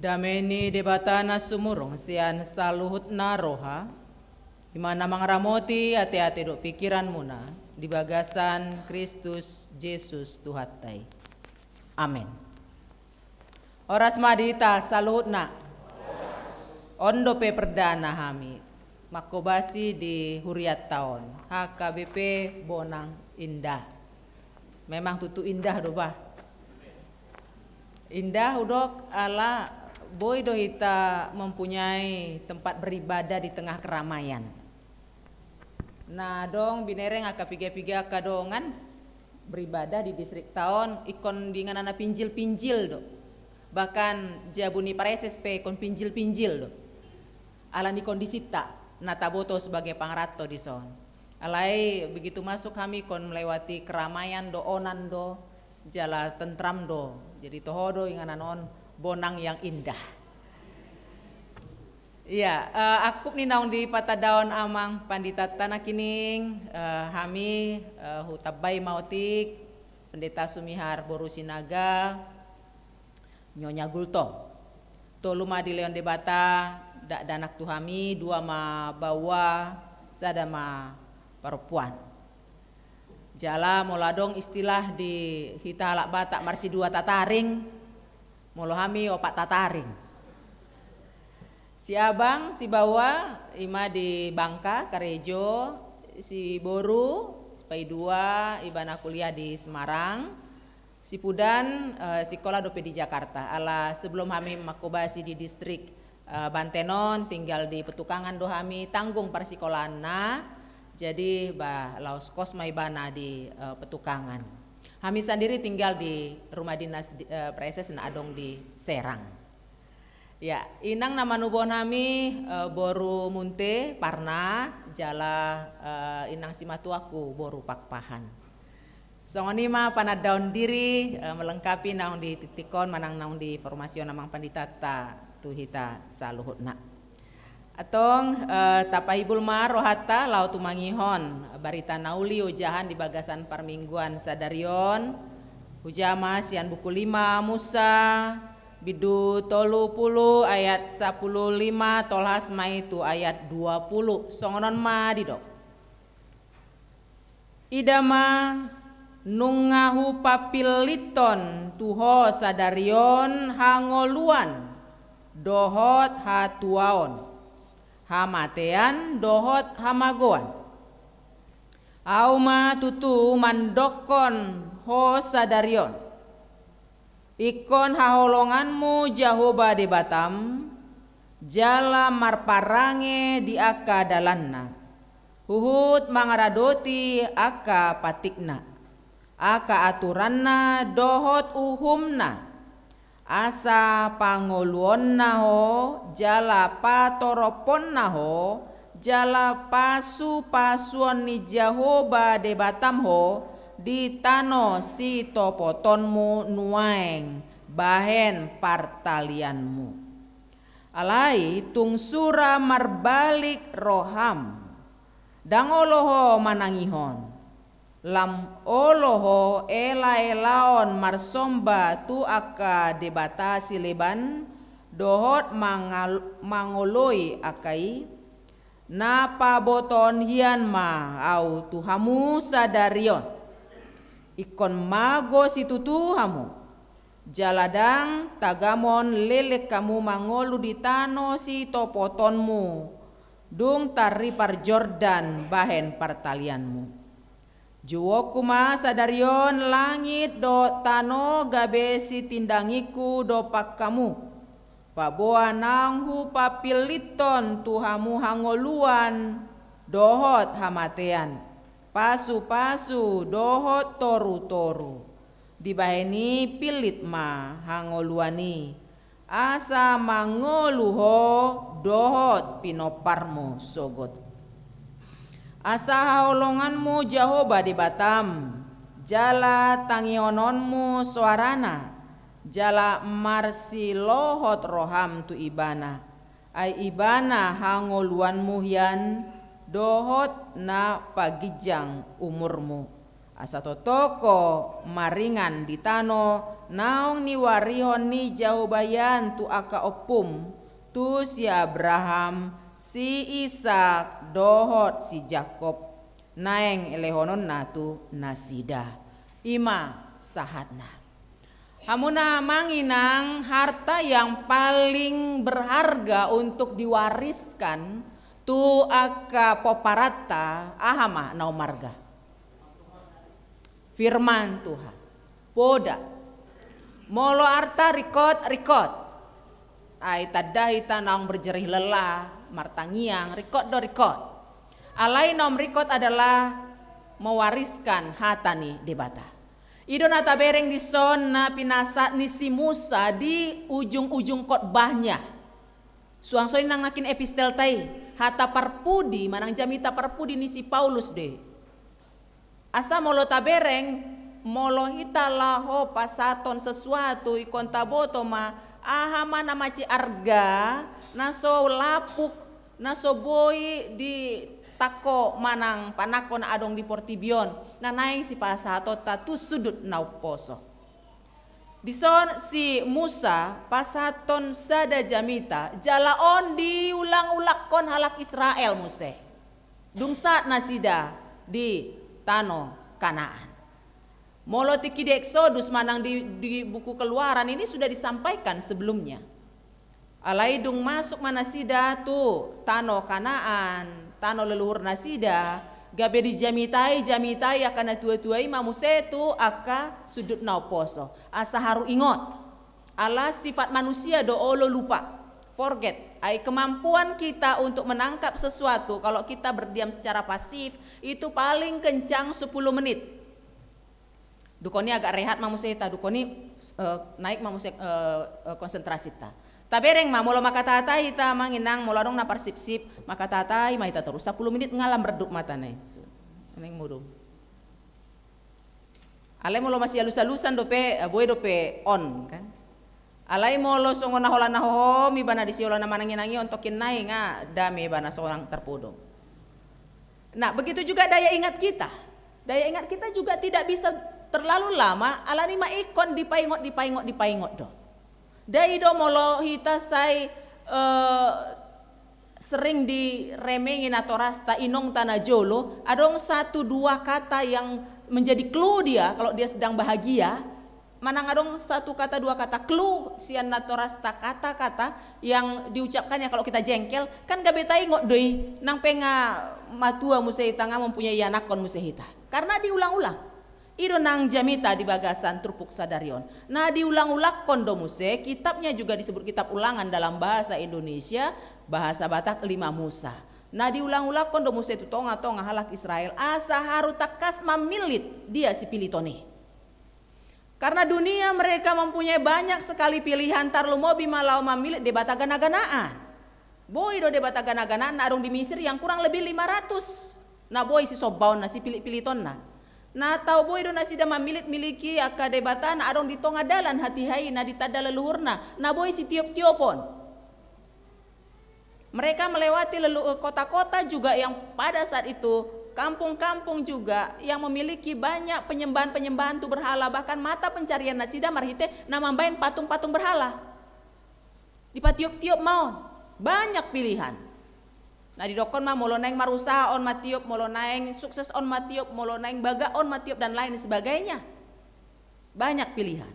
Dame ni Debata na sumurung sian saluhutna roha, i ma na mangaramoti ateate dohot pingkiranmuna di bagasan Kristus Jesus Tuhanta i. Amen. Horas ma di hita saluhutna. On dope perdana hami manghobasi di hurianta on, H K B P Bonang Indah. Memang tutu indah do bah. Indah hudok ala Boi do hita mempunyai tempat beribadah di tengah keramaian. Na adong binereng angka piga-piga angka dongan beribadah di distrikta on, ingkon di inganan na pinjil-pinjil do. Bahkan jabu ni praeses pe ingkon pinjil-pinjil do. Ala ni kondisita na taboto sebagai pangaranto dison. Alai begitu masuk hami ingkon melewati keramaian do, onan do, jala tentram do. Jadi toho do inganan on bonang yang indah. Iya, eh, angkup ni naung dipatandahon amang panditanta nangkining, eh, hami, eh, hutambai ma otik Pendeta Sumihar boru Sinaga, Nyonya Gultom. Tolu ma dilehon Debata dakdanak tu hami, dua ma baoa, sada ma parompuan. Jala molo adong istilah di hita halak Batak marsidua tataring, molo hami opat tataring. Si abang, si baoa, ima di Bangka, karejo, si boru, si paidua, ibana kuliah di Semarang, si pudan, eh, sikola dope di Jakarta. Ala sebelum hami mangkobasi di distrik, eh, Banten on, tinggal di Petukangan do hami, tanggung parsikolaanna. Jadi, ba, laos kos ma ibana di, eh, Petukangan. Hami sandiri tinggal di rumah dinas di, eh, praeses na adong di Serang. Ya, inang na manubuhon hami, eh, boru Munte, Parna, jala, eh, inang simatuangku boru Pakpahan. Songon i ma panandaon diri, eh, melengkapi naung di titik on manang naung di informasi on amang panditanta tu hita saluhutna. Antong, eh, tapahibul ma rohanta laho tumangihon barita na uli ojahan di bagasan parmingguan sadari on. Hujaha ma sian buku lima Musa, bindu tolu pulu ayat sapulu lima tolhas ma i tu ayat dua pulu. Songon on ma didok. Ida ma, nunga hupapillithon tu ho sadari on hangoluan dohot hatuaon, hamatean dohot hamagoan. Ahu ma tutu mandokkon ho sadari on. Ingkon haholonganmu Jahowa Debatam, jala marparange di angka dalanna, huhut mangaradoti angka patikna, angka aturanna dohot uhumna, asa pangoluonna ho, jala patorophonna ho, jala pasupasuon ni Jahowa Debatam ho di tano sitopotonmu nuaeng bahen partalianmu. Alai tung sura marbalik roham, ndang olo ho manangihon, lam olo ho elaelaon marsomba tu angka debata sileban, dohot mangal-, mangoloi angka i, na pabotoon hian ma ahu tu hamu sadari on. Ingkon mago situtu hamu, jala ndang tagamon leleng hamu mangolu di tano sitopotonmu, dung tarripar Jordan bahen partalianmu. Jouonku ma sadari on langit dohot tano gabe sitindangingku dompak hamu, paboa naung hupapillithon tu hamu hangoluan dohot hamatean, pasupasu dohot torutoru. Dibahen i pillit ma hangoluan i, asa mangolu ho dohot pinomparmu sogot. Asa haholonganmu Jahowa Debatam, jala tangihononmu soarana, jala marsilohot roham tu Ibana, ai Ibana hangoluanmu hian dohot na paginjang umurmu. Asa totoko maringan di tano naung niuarihon ni Jahowa hian tu angka ompum, tu si Abraham, si Isak, dohot si Jakob, naeng lehononna tu nasida. I ma sahatna. Hamuna amang inang, harta yang paling berharga untuk diwariskan tu angka pomparanta, aha ma na umarga? Firman Tuhan. Poda. Molo arta ringkot, ringkot. Ai tanda hita naung berjerih lelah, martangiang, ringkot do ringkot. Alai naung ringkot adalah mewariskan hata ni Debata. I do na tabereng dison na pinasahat ni si Musa di ujung-ujung khotbahnya. Suang songon i nang nangkin epistelta i, hata parpudi manang jamita parpudi ni si Paulus do i. Asa molo tabereng, molo hita laho pasahathon sesuatu, ingkon taboto ma aha ma na mansai arga, na so lapuk, na so boi ditangko manang panangko na adong di portibi on, na naeng sipasahatonta tu sundut na umposo. Dison si Musa pasahathon sada jamita, jala on diulang-ulangkon halak Israel muse. Dung sahat nasida di tano Kanaan. Molo tingki di Eksodus manang di, di buku Keluaran ini sudah disampaikan sebelumnya. Alai dung masuk ma nasida tu tano Kanaan, tano leluhur nasida, gabe dijamitai, jamitai angka na tua-tua i ma muse tu angka sundut na umposo. Asa haru ingot. Ala sifat manusia do olo lupa, forget. Ai kemampuan kita untuk menangkap sesuatu, kalau kita berdiam secara pasif, itu paling kencang sepuluh menit. Dung on i agak rehat ma muse hita, dung on i, eh, naik ma muse, eh, eh, konsentrasita. Tabereng ma, molo mangkatahatai hita, amang inang, molo adong na parsipsip, mangkatahatai ma hita torus, sapuluh menit nga lam redup matana i. Naeng modom. Alai molo masialus-alusan dope, eh, boi dope on, kan? Alai molo songon na holan na hohom ibana disi, holan na manangi-nangi on, tongkin nai nga dame ibana sonang tarpodom. Nah, begitu juga daya ingat kita. Daya ingat kita juga tidak bisa terlalu lama, alani ma ingkon dipaingot, dipaingot, dipaingot do. Ndai do molo hita sai, eh, sering diremengi natorasta, inongta na jolo, adong satu dua kata yang menjadi clue dia kalau dia sedang bahagia, manang adong satu kata dua kata clue sian natorasta, kata-kata yang diucapkannya kalau kita jengkel, kan gabe taingot do i, nang pe nga matua muse hita, nga mempunyai ianakhon muse hita. Karena diulang-ulang. I do nang jamita di bagasan turpuk sadari on. Na diulang-ulangkon do muse, kitabnya juga disebut kitab Ulangan dalam bahasa Indonesia, bahasa Batak lima Musa. Na diulang-ulangkon do muse tu tonga-tonga halak Israel, asa haru tangkas mamillit dia sipiliton i. Karena dunia mereka mempunyai banyak sekali pilihan, tarlumobi ma laho mamillit debata gana-ganaan. Boi do debata gana-ganaan na adong di Misir yang kurang lebih lima ratus. Na boi sisombaonna, sipilit-pilitonna. Na tau boi do nasida mamillit-miliki angka debata na adong di tonga dalan hatiha i na ditanda leluhurna, na boi sitiop-tiopon. Mereka melewati lelu-, kota-kota juga yang pada saat itu, kampung-kampung juga yang memiliki banyak penyembahan-penyembahan tu berhala, bahkan mata pencarian nasida marhite na mambahen patung-patung berhala. Dipatiop-tiop ma on. Banyak pilihan. Na didokkon ma molo naeng marusaha on ma tiop, molo naeng sukses on ma tiop, molo naeng bagak on ma tiop, dan lain sebagainya. Banyak pilihan.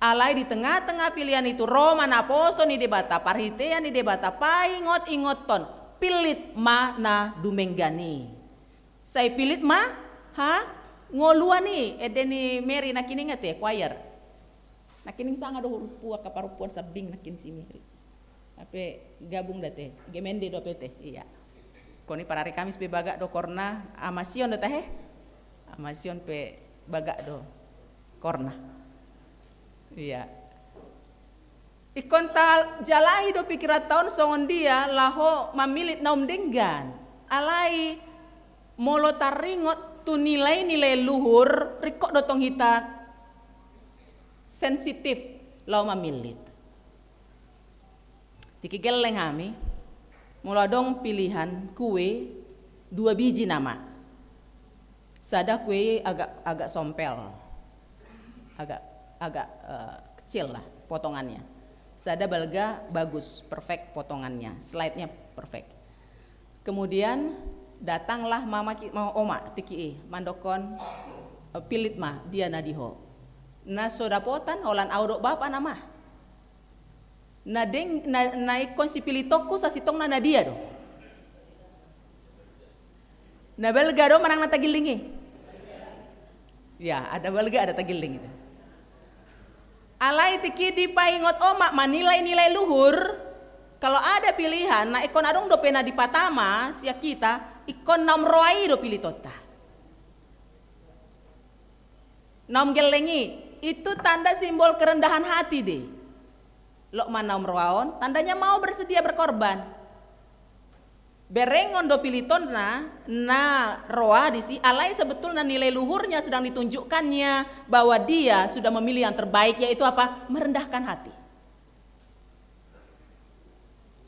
Alai di tengah-tengah pilihan itu, ro ma naposo ni Debata, parhitean ni Debata, paingot-ingothon, pillit ma na dumenggan i. Sai pillit ma, ha? Ngoluan i, ende ni Mary nangkining ate, choir. Nangkining sanga do huruppu angka parompuan sambing nangkin si Mary. Hape gabung da te, gemende dope te, iya. Ingkon i parari Kamis pe bagak do korna, Ama Sion do tahe? Ama Sion pe bagak do korna. Iya. Ingkon tajalahi do pikiranta on songon dia laho mamillit na umdenggan. Alai molo taringot tu nilai-nilai luhur, ringkot do tong hita sensitif laho mamillit. Tingki gelleng hami, molo adong pilihan kue dua biji nama. Sada kue agak, agak sompel, agak, agak, eh, kecil lah potongannya. Sada balga bagus, perfect potongannya, slide-nya perfect. Kemudian datanglah mama ki-, ma-, oma tingki i mandokkon, eh, pillit ma dia na di ho. Na so dapotan holan au do bapa nama. Na deng, na, na ingkon sipilitonku sasintongna na dia do? Na balga do manang na tagilling i? Ya, ada balga, ada tagilling itu. Alai tingki dipaingot oma manilai-nilai luhur, Kalau ada pilihan, na ingkon adong dope na dipatama sian hita, ingkon naum roa i do pilitonta. Naum gelleng i, itu tanda simbol kerendahan hati dei. Loas ma naum roa on, tandanya mau bersedia berkorban. Berengon do pilitonna na roa disi, alai sebetulna nilai luhurnya sedang ditunjukkannya bahwa dia sudah memilih yang terbaik, yaitu apa? Merendahkan hati.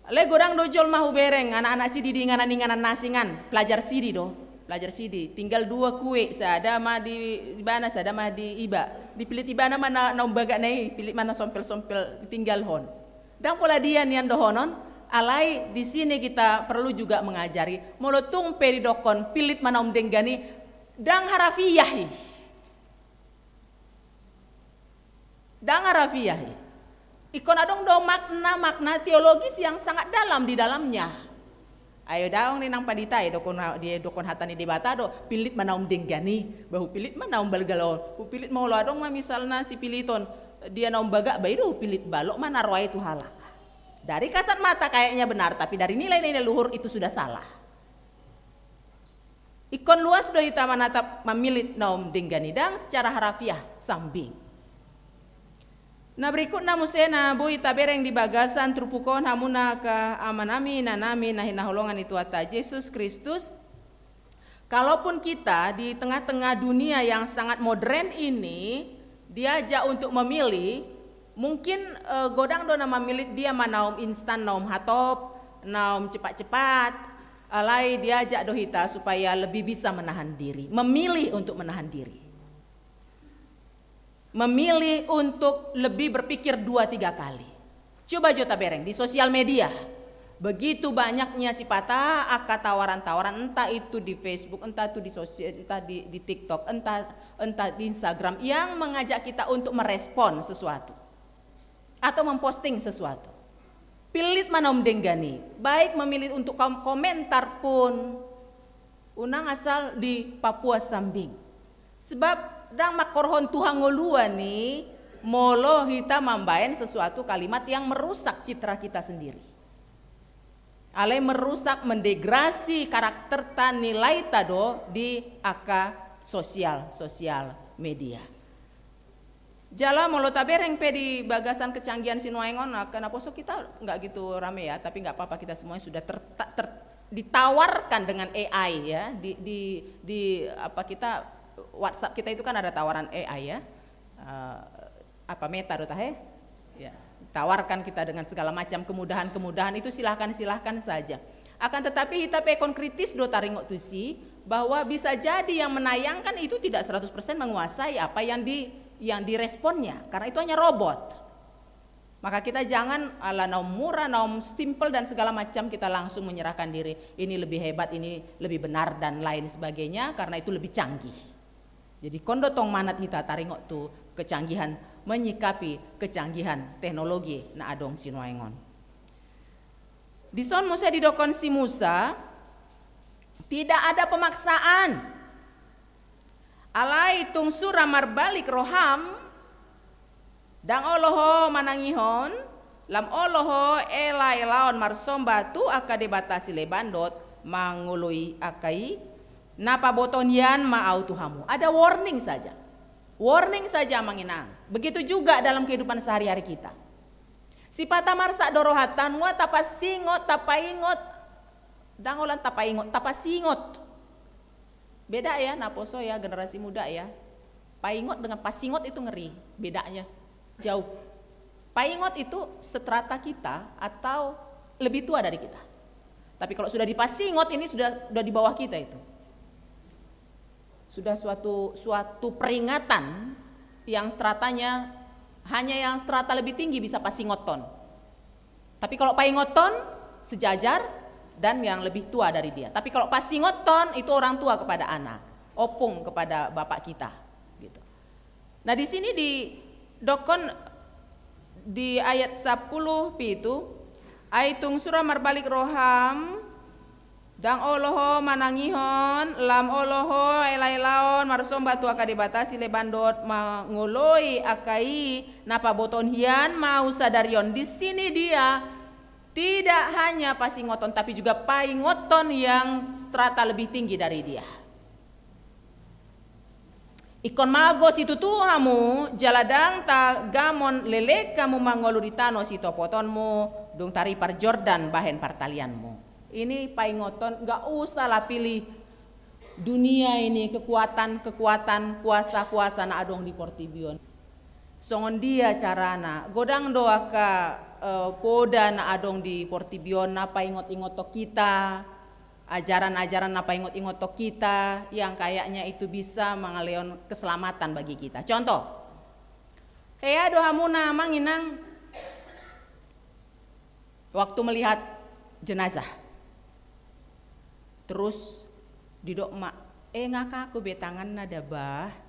Alai godang do jolma hubereng, anak-anak sidi di inganan-inganan na asing an, pelajar sidi do, pelajar sidi. Tinggal dua kue, sada ma di ibana, sada ma di iba. Dipilit ibana ma na, na umbagakna i, pilit ma na sompel-sompel, ditinggalhon. Ndang pola dia nian dohonon, alai di sini kita perlu juga mengajari. Molo tung pe didokkon pilit ma naum denggan i, ndang harafiah i. Ndang harafiah i. Ingkon adong do makna-makna teologis yang sangat dalam di dalamnya. Ai ndang ni nang pandita i, dokkon, didokkon hata ni Debata do, pilit ma naum denggan i, ba hupilit ma naum balga on, hupilit ma olo adong ma misalna sipiliton, dia na umbagak ba i do hupilit, ba loas ma na roa i tu halak. Dari kasat mata kayaknya benar, tapi dari nilai-nilai luhur itu sudah salah. Ingkon luas do hita manatap mamillit naum denggan i, ndang secara harafiah sambing. Na berikutna muse na boi tabereng di bagasan turpuk on, hamuna angka amanami, inanami na hinaholongan ni Tuhanta Jesus Kristus. Kalaupun kita di tengah-tengah dunia yang sangat modern ini diajak untuk memilih, mungkin, eh, godang do na mamillit dia ma naum instan, naum hatop, naum cepat-cepat. Alai diajak do hita supaya lebih bisa menahan diri, memilih untuk menahan diri. Memilih untuk lebih berpikir dua tiga kali. Coba jo tabereng di sosial media. Begitu banyaknya sipata angka tawaran-tawaran, entah itu di Facebook, entah itu di sosial, entah di, di TikTok, entah, entah di Instagram, yang mengajak kita untuk merespon sesuatu atau memposting sesuatu. Pillit ma naum denggan i, baik memilih untuk kom-, komentar pun. Unang asal di Papua sambing. Sebab ndang mangkorhon tu hangoluan i molo hita mambaen sesuatu kalimat yang merusak citra kita sendiri. Alai merusak, mendegrasi karakterta, nilaita do di angka sosial, sosial media. Jala molo tabereng pe di bagasan kecanggihan sinuaeng on, angka naposo kita nggak gitu rame ya, tapi nggak apa-apa, kita semuanya sudah ter-, ter-, ditawarkan dengan A I ya, di, di, di apa kita, WhatsApp kita itu kan ada tawaran A I ya. Eh, apa Meta do tahe? Ya, tawarkan kita dengan segala macam kemudahan-kemudahan itu, silahkan, silahkan saja. Akan tetapi hita pe ingkon kritis do taringot tusi, bahwa bisa jadi yang menayangkan itu tidak seratus persen menguasai apa yang di, yang diresponnya, karena itu hanya robot. Maka kita jangan ala naum murah, naum simple dan segala macam kita langsung menyerahkan diri, ini lebih hebat, ini lebih benar dan lain sebagainya, karena itu lebih canggih. Jadi ingkon do tong manat hita taringot tu kecanggihan, menyikapi kecanggihan teknologi na adong sinuaeng on. Dison muse didokkon si Musa, tidak ada pemaksaan. Alai tung sura marbalik roham, ndang olo ho manangihon, lam olo ho elaelaon marsomba tu angka debata sileban dohot mangoloi angka i na pabotohon hian ma ahu tu hamu. Ada warning saja. Warning saja, Amang Inang. Begitu juga dalam kehidupan sehari-hari kita. Sipata marsak do rohanta, nunga tapasingot, tapaingot, ndang holan tapaingot, tapasingot. Beda ya, naposo ya, generasi muda ya. Paingot dengan pasingot itu ngeri, bedanya jauh. Paingot itu seterata kita atau lebih tua dari kita. Tapi kalau sudah dipasingot, ini sudah, sudah di bawah kita itu. Sudah suatu, suatu peringatan yang stratanya hanya yang strata lebih tinggi bisa pasingothon. Tapi kalau paingothon, sejajar dan yang lebih tua dari dia. Tapi kalau pasingothon, itu orang tua kepada anak, opung kepada bapak kita, gitu. Nah, di sini didokkon di ayat sapuluh pitu, ai tung sura marbalik roham, ndang olo ho manangihon, lam olo ho elaelaon marsomba tu angka debata sileban dohot mangoloi angka i na pabotohon hian ma ahu sadari on. Di sini dia Tidak hanya pasingoton, tapi juga paingoton yang strata lebih tinggi dari dia. Ingkon mago situtu hamu, jala ndang tagamon leleng hamu mangolu di tano sitopotonmu, dung taripar Jordan bahen partalianmu. Ini paingoton, nggak usah lah pilih dunia ini, kekuatan-kekuatan, kuasa-kuasa na adong di portibi on. Songon dia carana, godang do angka, eh, poda na adong di portibi on na paingot-ingothon hita, ajaran-ajaran na paingot-ingothon hita, yang kayaknya itu bisa mangalehon keselamatan bagi kita. Contoh, hea do hamu na manginang waktu melihat jenazah. Terus didok ma, "Eh, nga kaku be tanganna da bah."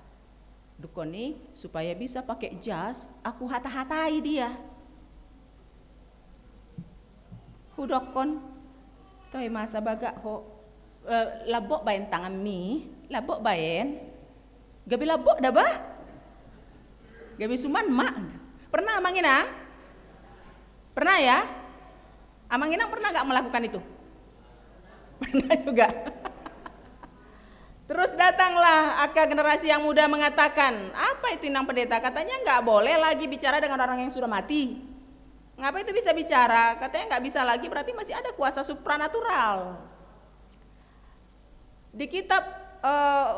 Dungkon i, supaya bisa pakai jas, aku hata-hatai dia. Hudokkon, "Toe ma, asa bagak ho, eh, lambok baen tanganmi, lambok baen." Gabe lambok da bah. Gabe suman ma. Pernah amang inang? Pernah ya? Amang inang pernah nggak melakukan itu? Pernah juga. Terus datanglah angka generasi yang muda mengatakan, "Apa itu, Inang Pendeta? Katanya nggak boleh lagi bicara dengan orang yang sudah mati." "Ngapa itu bisa bicara?" "Katanya nggak bisa lagi, berarti masih ada kuasa supranatural." Di kitab, eh,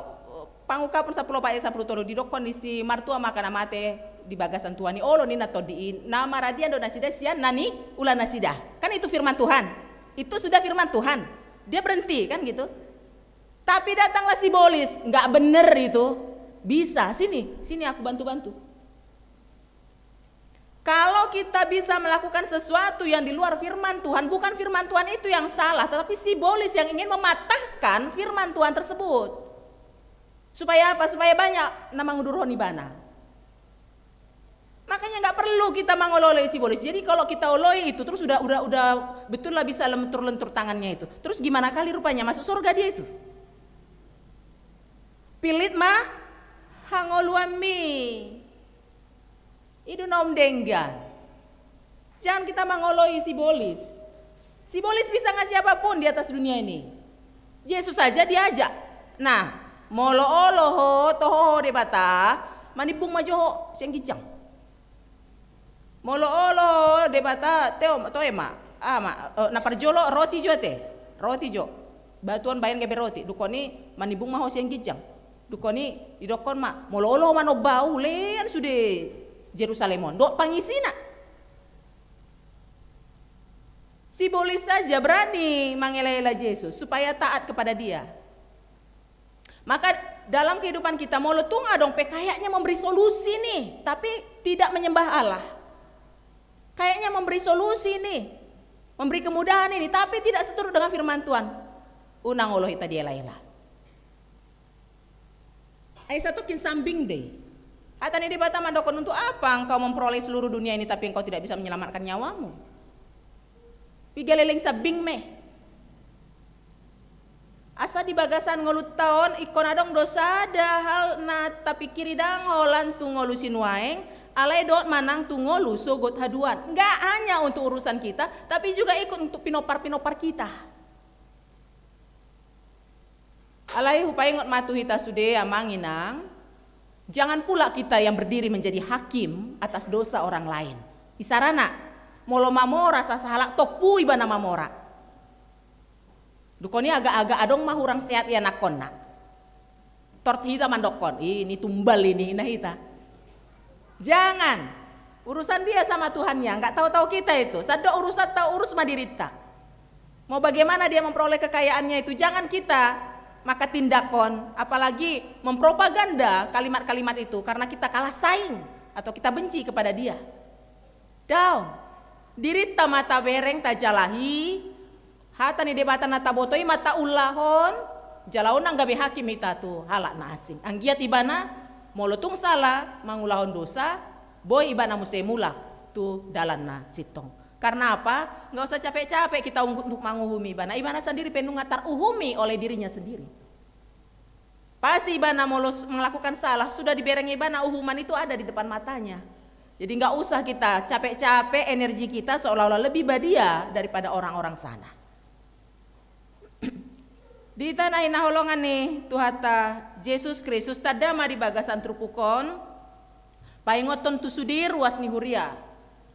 Pangungkapon sampulu opat ayat sampulu tolu, didokkon disi, martua ma angka na mate di bagasan tua ni olo ninna tondi i, na maradian do nasida sian na niula nasida. Kan itu firman Tuhan. Itu sudah firman Tuhan. Dia berhenti, kan gitu. Tapi datanglah sibolis, nggak bener itu. Bisa, sini, sini aku bantu-bantu. Kalau kita bisa melakukan sesuatu yang di luar firman Tuhan, bukan firman Tuhan itu yang salah, tetapi sibolis yang ingin mematahkan firman Tuhan tersebut. Supaya apa? Supaya banyak na mangudurhon ibana. Makanya nggak perlu kita mangolo-oloi sibolis. Jadi kalau kita oloi itu terus udah udah udah betul lah bisa lentur-lentur tangannya itu. Terus gimana kali rupanya masuk surga dia itu? Pilit ma hangoluanmi. I do na umdenggan. Jangan kita mangoloi sibolis. Sibolis bisa ngasih apapun di atas dunia ini. Jesus saja diajak. Nah, molo olo ho toho ho Debata, manimbung ma jo ho sian ginjang. Molo olo ho Debata, teo, toe ma. Ah, ma, eh, na parjolo roti jo ate. Roti jo. Batu on baen gabe roti. Dungkon i manimbung ma ho sian ginjang. Dungkon i didokkon ma, molo olo ho manomba au, lean sude Jerusalem on dohot pangisina. Sibolis saja berani mangela-ela Jesus supaya taat kepada Dia. Maka dalam kehidupan kita, molo tung adong pe kayaknya memberi solusi nih, tapi tidak menyembah Allah. Kayaknya memberi solusi nih, memberi kemudahan ini, tapi tidak seturut dengan firman Tuhan. Unang olo hita diela-ela. Ai satongkin sambing do i. Hata ni Debata mandokkon, "Untuk apa engkau memperoleh seluruh dunia ini tapi engkau tidak bisa menyelamatkan nyawamu?" Piga leleng sambing ma i. Asa di bagasan ngolunta on ingkon adong do sada hal na tapingkiri, ndang holan tu ngolu sinuaeng, alai dohot manang tu ngolu sogot haduan. Nggak hanya untuk urusan kita, tapi juga ikut untuk pinompar-pinompar kita. Alai hupaingot ma tu hita sude, amang inang, jangan pula kita yang berdiri menjadi hakim atas dosa orang lain. Isarana, molo mamora sasahalak, tompu ibana mamora. Dungkon i agak-agak adong ma hurang sehat ianakkonna. Tort hita mandokkon, "Ih, ini tumbal ini," ninna hita. Jangan. Urusan dia sama Tuhannya, nggak tahu-tahu kita itu. Sandok urusan, tahu urus ma dirinta. Mau bagaimana dia memperoleh kekayaannya itu, jangan kita maka tindakon, apalagi mempropaganda kalimat-kalimat itu karena kita kalah saing atau kita benci kepada dia. Daong. Dirinta ma tabereng, tajalahi, hata ni Debata na taboto i ma taulahon, jala unang gabe hakim hita tu halak na asing. Anggiat ibana, molo tung sala mangulahon dosa, boi ibana muse mulak tu dalan na sintong. Karena apa? Nggak usah capek-capek kita unggut untuk manguhumi ibana. Ibana sendiri pe nunga taruhumi oleh dirinya sendiri. Pasti ibana molo s-, melakukan salah, sudah dibereng ibana, uhuman itu ada di depan matanya. Jadi nggak usah kita capek-capek energi kita seolah-olah lebih badia daripada orang-orang sana. Di hita na hinaholongan ni Tuhanta Jesus Kristus, tanda ma di bagasan turpuk on, paingothon tu sude ruas ni huria.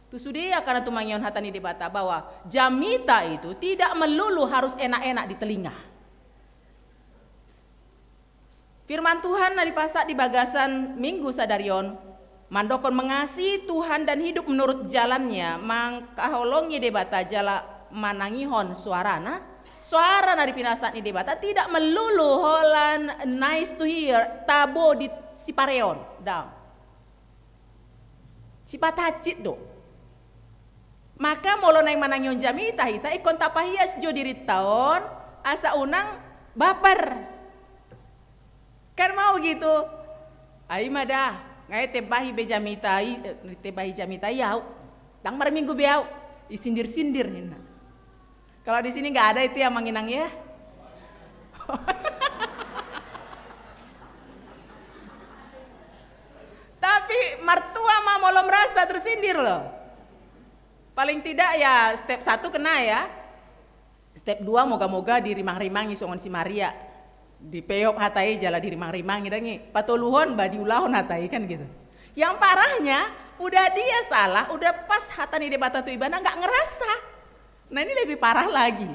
Tu sude angka na tumangihon hata ni Debata bahwa jamita itu tidak melulu harus enak-enak di telinga. Firman Tuhan na dipasahat di bagasan Minggu sadari on, mandokkon mengasihi Tuhan dan hidup menurut jalannya, mangkaholongi Debata jala manangihon soarana. Soara na dipinasahat ni Debata tidak melulu holan nice to hear, tabo di sipareon, daong. Sipata hansit do. Maka molo naeng manangihon jamita hita, ingkon tapahias jo dirinta on, asa unang baper. Kan mau gitu. Ai ma da, ngai tembahi be jamita i, eh, tembahi jamita i au. Ndang marminggu be au, isindir-sindir ninna. Kalau di sini nggak ada itu ya, Mang Inang ya. Tapi mertua ma molo merasa tersindir loh. Paling tidak ya step satu kena ya. Step dua moga-moga dirimang-rimangi songon si Maria. Dipeop hata i jala dirimang-rimangi dang i. Patoluhon ba diulahon hata i kan gitu. Yang parahnya udah dia salah, udah pas hata ni Debata tu ibana nggak ngerasa. Nah, ini lebih parah lagi.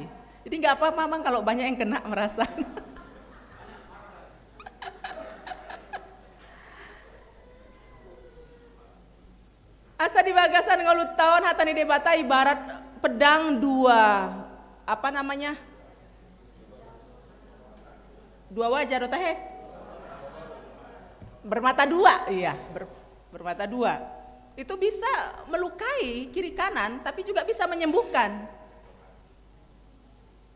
Jadi nggak apa-apa, Mang, kalau banyak yang kena merasa. Asa di bagasan ngolunta on hata ni Debata ibarat pedang dua, apa namanya? Dua wajah do tahe? Bermata dua, iya, ber-, bermata dua. Itu bisa melukai kiri kanan, tapi juga bisa menyembuhkan.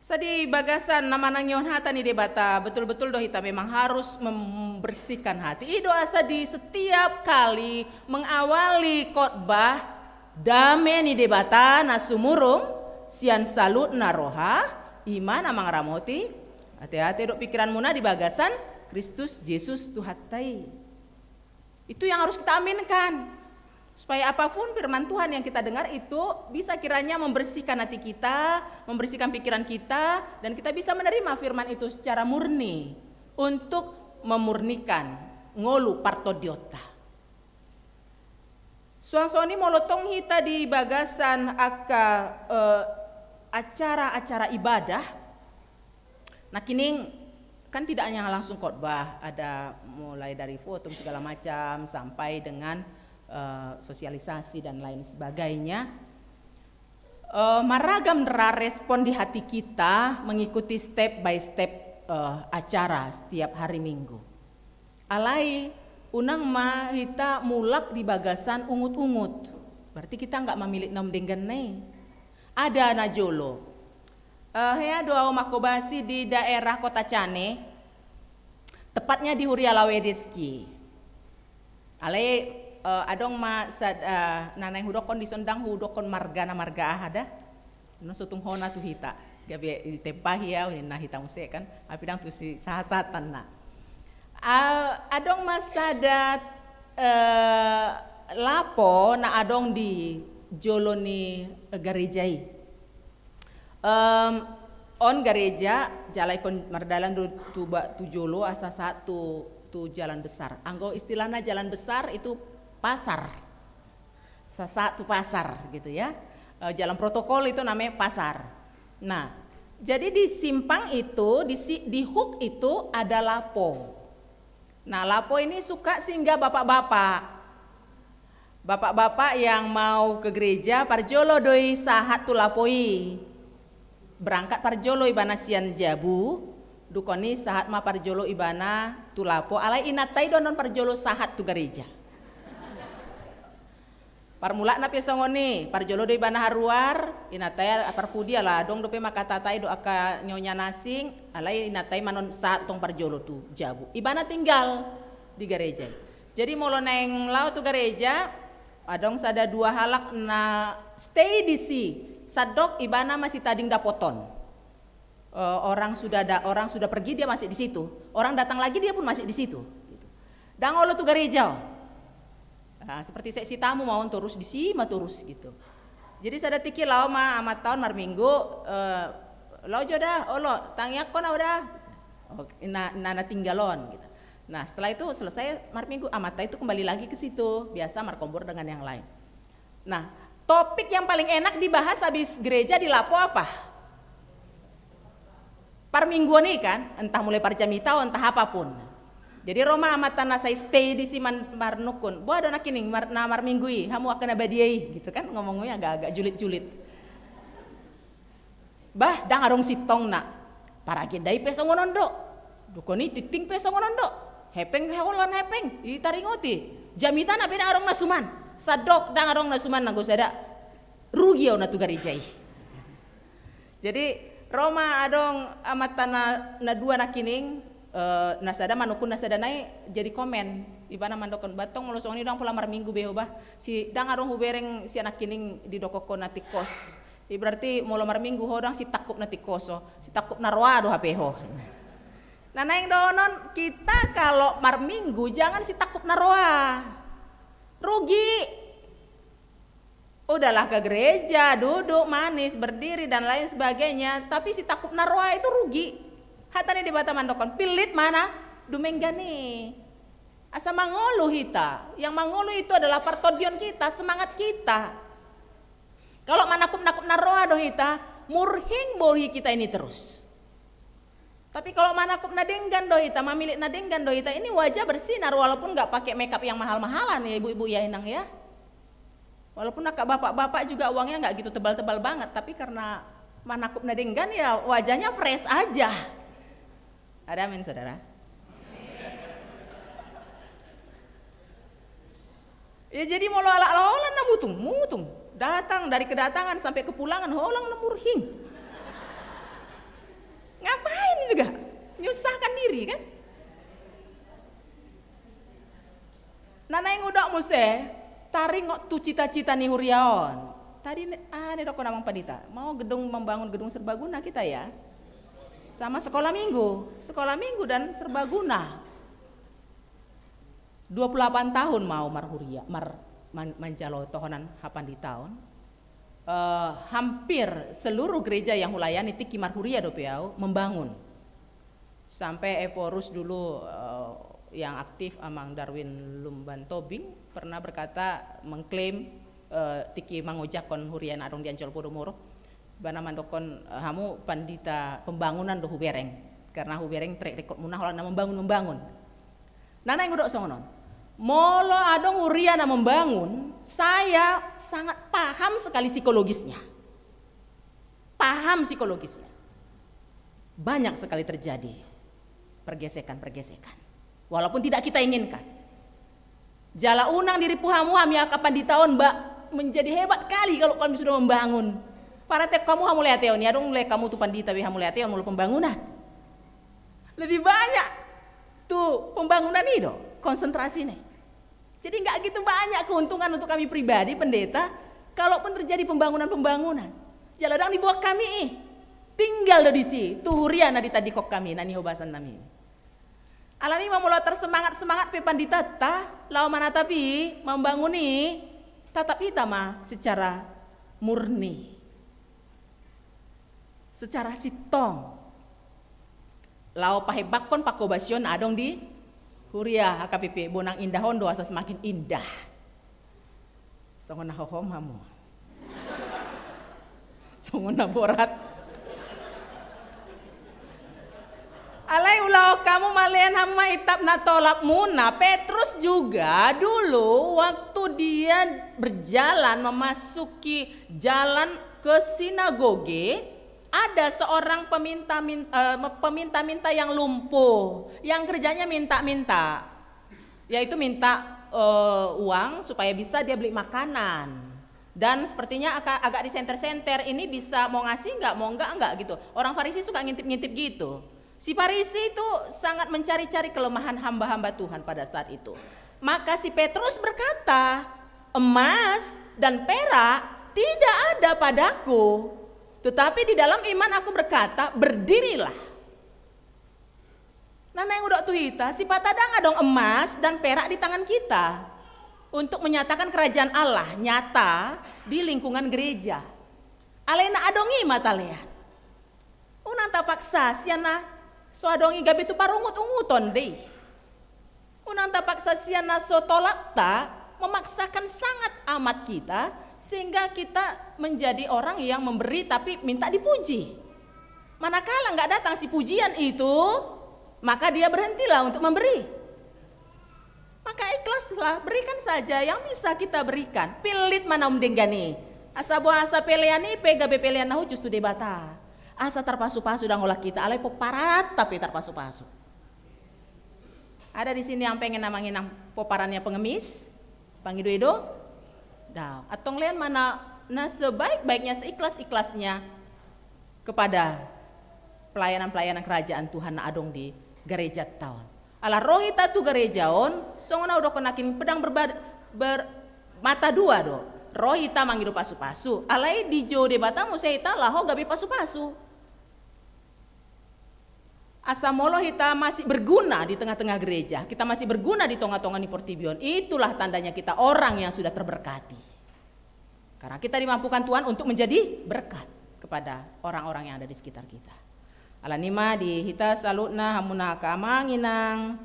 Asa di bagasan na manangihon hata ni Debata, betul-betul do hita memang harus membersihkan hati. I do asa di setiap kali mengawali khotbah, dame ni Debata na sumurung sian saluhutna roha, i ma na mangaramoti ateate dohot pikiranmuna di bagasan Kristus Jesus Tuhanta i. Itu yang harus kita aminkan. Supaya apapun firman Tuhan yang kita dengar itu bisa kiranya membersihkan hati kita, membersihkan pikiran kita, dan kita bisa menerima firman itu secara murni untuk memurnikan ngolu partondionta. Suang songon i molo tong hita di bagasan angka, eh, acara-acara ibadah, nangkining kan tidak hanya langsung khotbah, ada mulai dari foto segala macam sampai dengan, eh, sosialisasi dan lain sebagainya. Eh, maragam ra respon di hati kita mengikuti step by step, eh, acara setiap hari Minggu. Alai unang ma hita mulak di bagasan ungut-ungut. Berarti kita nggak mamilit na umdenggan na i. Ada na jolo. Eh, hea do au mangkobasi di daerah Kota Cane, tepatnya di Huria Lawedeski. Alai, eh, adong ma sad-, eh, na naeng hudokkon dison, ndang hudokkon margana marga aha da. Na so tung hona tu hita. Gabe ditempahi au ninna hita muse kan. Tapi ndang tu si sahasahatan na. Ah, adong ma sada, eh, lapo na adong di jolo ni, eh, gareja i. Em, on gareja, jala ingkon mardalan do tu ba-, tu jolo asa sahat tu, tu jalan besar. Anggo istilahna jalan besar itu pasar. Sa-, sahat tu pasar gitu ya. Eh, jalan protokol itu namanya pasar. Nah, jadi di simpang itu, di si-, di hook itu ada lapo. Nah, lapo ini suka singgah bapak-bapak. Bapak-bapak yang mau ke gereja, parjolo do i sahat tu lapo i. Berangkat parjolo ibana sian jabu, dung on i sahat ma parjolo ibana tu lapo, alai inanta i do annon parjolo sahat tu gareja. Parmulakna pe songon i, parjolo do ibana haruar, inanta i parpudi ala adong dope mangkatahon i do angka nyonya na asing, alai inanta i ma annon sahat tong parjolo tu jabu. Ibana tinggal di gareja i. Jadi molo naeng laho tu gareja, adong sada dua halak na stay di si, sandok ibana masitading dapoton. Eh, orang sudah da-, orang sudah pergi, dia masih di situ. Orang datang lagi, dia pun masih di situ. Gitu. Ndang olo tu gareja. Nah, seperti seksi tamu ma on torus, disi ma torus gitu. Jadi sada tingki laho ma amanta on marminggu, eh, laho jo da, olo, tangiangkon au da. Oh, na, na, na tinggal on gitu. Nah, setelah itu selesai marminggu, amanta itu kembali lagi ke situ, biasa markompor dengan yang lain. Nah, topik yang paling enak dibahas habis gereja di lapo apa? Parmingguon i kan, entah mulai parjamita, entah apapun. Jadi ro ma amanta na sai stay disi man-, marnungkun. Boha do nangkining mar-, na marminggu i, hamu angka na badia i, gitu kan, ngomongnya agak-agak julid-julid. Bah, ndang adong sintongna. Paragenda i pe songon on do. Dukon i tingting pe songon on do. Hepeng, holan hepeng, ditaringoti. Jamitana pe ndang adong na suman. Sandok ndang adong na suman, nanggo sada. Rugi au na tu gareja i. Jadi ro ma adong amanta na, na dua nangkining, eh, na sada manungkun na sada nai jadi komen. Ibana mandokkon, ba antong molo songon i ndang pola marminggu be ho bah. Si, ndang adong hubereng sian nangkining didokon ho na tingkos. I berarti molo marminggu ho ndang sitangkup na tingkos ho, sitangkup na roa do hape ho. Nah, naeng dohonon, kita kalau marminggu jangan sitangkup na roa. Rugi. Udahlah ke gereja, duduk manis, berdiri dan lain sebagainya, tapi sitangkup na roa itu rugi. Hata ni Debata mandokkon, pillit ma na dumenggan i. Asa mangolu hita. Yang mangolu itu adalah partondion kita, semangat kita. Kalau manangkup-nangkup na roa do hita, murhing bohi kita ini terus. Tapi kalau manangkup na denggan do hita, mamillit na denggan do hita, ini wajah bersinar walaupun nggak pakai makeup yang mahal-mahalan ya ibu-ibu ya, Inang ya. Walaupun angka bapak-bapak juga uangnya nggak gitu tebal-tebal banget, tapi karena manangkup na denggan ya wajahnya fresh aja. Ada amin, saudara? Ya, jadi molo ala-ala holan na mutung, mutung. Datang dari kedatangan sampai kepulangan, holan na murhing. Ngapain juga? Menyusahkan diri, kan? Nah, naeng hudok muse, taringot tu cita-cita ni huria on. Tadi ne-, ah, nidokkon amang pandita, mau gedung, membangun gedung serbaguna kita ya. Sama sekolah minggu, sekolah minggu dan serbaguna. Dua puluh delapan tahun mau marhuria, mar-, man-, manjalo tohonan hapanditaon. Eh, hampir seluruh gereja yang hulayani tingki marhuria dope au membangun. Sampai Ephorus dulu, eh, yang aktif, Amang Darwin Lumban Tobing, pernah berkata, mengklaim, eh, tingki mangojakkon huria na adong di Ancol Podomoro. Ibana mandokkon, eh, hamu pandita pembangunan do hubereng. Karena hubereng track record muna holan na membangun-membangun. Nah, naeng hudok songon on. Molo adong huria na membangun, saya sangat paham sekali psikologisnya. Paham psikologisnya. Banyak sekali terjadi pergesekan-pergesekan. Walaupun tidak kita inginkan. Jala unang diripu hamu, hami angka pandita on, ba, menjadi hebat kali kalau kami sudah membangun. Para tek kamu hamauliateon, ya dong, le kamu tu pandita be hamauliateon molo pembangunan. Lebih banyak tu pembangunan i do konsentrasina. Jadi nggak gitu banyak keuntungan untuk kami pribadi, pendeta, kalaupun terjadi pembangunan-pembangunan. Jala ndang diboan hami i. Tinggal do disi, tu huria na ditandingkon hami, na nihobasan nami. Alani i ma molo tersemangat-semangat pe panditanta, laho manatap i, membangun i, tatap hita ma secara murni. Secara sintong. Laho pahebakkon pangkobasion na adong di huria H K P P, bonang indah on do asa semakin indah. Songon na hohom hamu. Songon na borat. Alai ulahon hamu malean hamu ma itap na tolap muna. Petrus juga dulu waktu dia berjalan memasuki jalan ke sinagoge, ada seorang peminta-min-, eh, peminta-minta yang lumpuh, yang kerjanya minta-minta. Yaitu minta, eh, uang supaya bisa dia beli makanan. Dan sepertinya aka-, agak disenter-senter, ini bisa mau ngasih nggak, mau nggak, nggak gitu. Orang Farisi suka ngintip-ngintip gitu. Si Farisi itu sangat mencari-cari kelemahan hamba-hamba Tuhan pada saat itu. Maka si Petrus berkata, "Emas dan perak tidak ada padaku, tetapi di dalam iman aku berkata, berdirilah." Nah, naeng hudok tu hita, sipata ndang adong emas dan perak di tangan kita. Untuk menyatakan kerajaan Allah nyata di lingkungan gereja. Alai na adong i ma talean. Unang tapaksa sian na so adong i gabe tu parungut-unguton dei. Unang tapaksa sian na so tolapta memaksakan sangat amat kita, sehingga kita menjadi orang yang memberi tapi minta dipuji. Manakala nggak datang si pujian itu, maka dia berhentilah untuk memberi. Maka ikhlaslah, berikan saja yang bisa kita berikan. Pillit ma na umdenggan i. Asa boasa pelean i pe gabe pelean na hushus tu Debata. Asa tarpasupasu ndang holan hita, alai pomparan pe tarpasupasu. Ada di sini yang pengen amang inang pomparannya pengemis? Pangido-ido? Daong. Antong lean ma na, na sebaik-baiknya, seikhlas-ikhlasnya kepada pelayanan-pelayanan kerajaan Tuhan na adong di garejanta on. Ala ro hita tu gareja on, songon na hudokkon nangkin, pedang berba-, ber-, mata dua do. Ro hita mangido pasupasu, alai dijou Debata muse hita laho gabe pasupasu. Asa molo hita masih berguna di tengah-tengah gereja, kita masih berguna di tonga-tonga ni portibi on, itulah tandanya kita orang yang sudah terberkati. Karena kita dimampukan Tuhan untuk menjadi berkat kepada orang-orang yang ada di sekitar kita. Alani i ma di hita saluhutna, hamuna angka amang inang,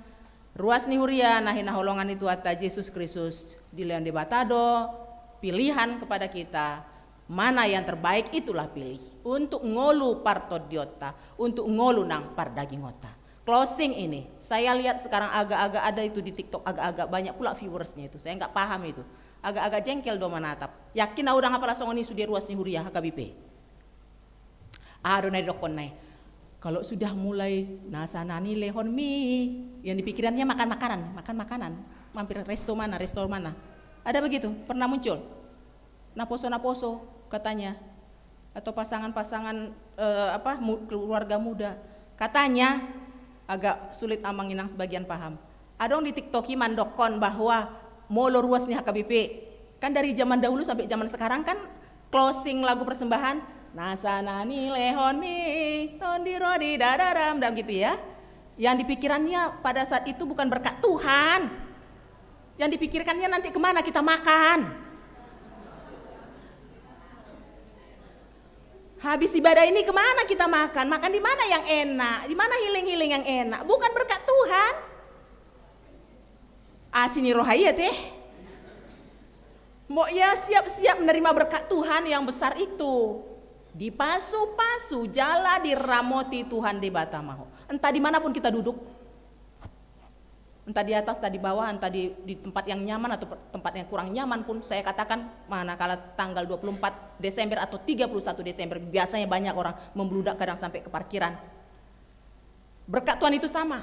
ruas ni huria na hinaholongan ni Tuhanta Jesus Kristus, dilehon Debata do pilihan kepada kita, mana yang terbaik itulah pilih untuk ngolu partondionta, untuk ngolu nang pardagingonta. Closing ini, saya lihat sekarang agak-agak ada itu di TikTok, agak-agak banyak pula viewersnya itu. Saya nggak paham itu. Agak-agak jengkel do manatap. Yakin au ndang apala songon i sude ruas ni huria H K B P. Aha do na didokkon na i? Kalau sudah mulai nasa na nilehonmi, yang di pikirannya makan makanan, makan makanan, mampir resto mana, resto mana. Ada begitu? Pernah muncul? Naposo-naposo katanya, atau pasangan-pasangan, eh, apa, mu-, keluarga muda. Katanya, agak sulit amang inang sebagian paham. Adong di TikTok i mandokkon bahwa molo ruas ni H K B P, kan dari zaman dahulu sampai zaman sekarang kan closing lagu persembahan, nasa na nilehonmi, tondi ro di dadaram, dan gitu ya. Yang dipikirannya pada saat itu bukan berkat Tuhan. Yang dipikirkannya nanti kemana kita makan. Habis ibadah ini kemana kita makan? Makan di mana yang enak? Di mana healing-healing yang enak? Bukan berkat Tuhan. Asi ni roha i ate. Mau ia siap-siap menerima berkat Tuhan yang besar itu. Dipasu-pasu jala diramoti Tuhan Debata ma ho. Entah dimanapun kita duduk. Entah di atas, entah di bawah, entah di, di tempat yang nyaman atau per-, tempat yang kurang nyaman pun, saya katakan, manakala tanggal dua puluh empat Desember atau tiga puluh satu Desember, biasanya banyak orang membludak kadang sampai ke parkiran. Berkat Tuhan itu sama.